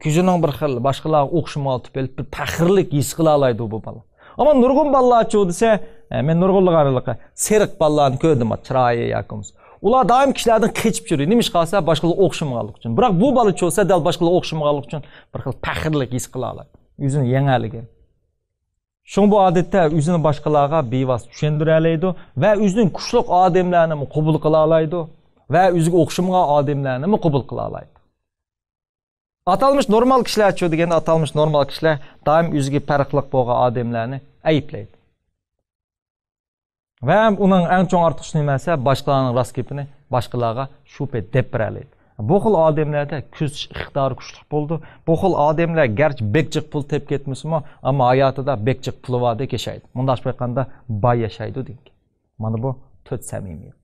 كۆزىنىڭ بىر خىل باشقىلارغا ئوخشىمىغانلىق تۈپەيلى بىر پەخىرلىك ھېس قىلالايدۇ بۇ بالا. ئەمما نۇرغۇن بالىلارچۇ دېسە، ئە، مەن نۇرغۇنلىغان ھېلىقى سېرىق بالىلارنى كۆردۈم، چىرايى ياكى بولمىسا. ئۇلار دائىم كىشىلەردىن قېچىپ يۈرىدۇ. نېمىشقا دېسە، باشقىلارغا ئوخشىمىغانلىقى ئۈچۈن. بىراق بۇ بالا چولسا دەل باشقىلارغا ئوخشىمىغانلىقى ئۈچۈن بىر خىل پەخىرلىك ھېس قىلالايدۇ. ئۆزىنى يېڭەلىگەن. شۇڭا بۇ ئادەتتە ئۆزىنى باشقىلارغا بىۋاسىتە چۈشەندۈرەلەيدۇ ۋە ئۆزىنىڭ كۈچلۈك ئادەملەرنىمۇ قوبۇل قىلالايدۇ ۋە ئۆزىگە ئوخشىمىغان ئادەملەرنىمۇ قوبۇل قىلالايدۇ. ئاتالمىش نورمال كىشىلەرچۇ دېگەندە، ئاتالمىش نورمال كىشىلەر دائىم ئۆزىگە پەرقلىق بولغان ئادەملەرنى ئەيىبلەيدۇ. ۋە ئۇنىڭ ئەڭ چوڭ ئارتۇقچىلىقى نېمە دېسە، باشقىلارنىڭ راست گېپىنى باشقىلارغا شۇبھە دەپ بېرەلەيدۇ. بۇ خىل ئادەملەردە كۆزىتىش ئىقتىدارى كۈچلۈك بولىدۇ. بۇ خىل ئادەملەر گەرچە بەك جىق پۇل تېپىپ كەتمىسىمۇ، ئەمما ھاياتىدا بەك جىق پۇلى باردەك ياشايدۇ. مۇنداقچە ئېيتقاندا، باي ياشايدۇ دېگەن گەپ. مانا بۇ تۆت سەمىمىيەت.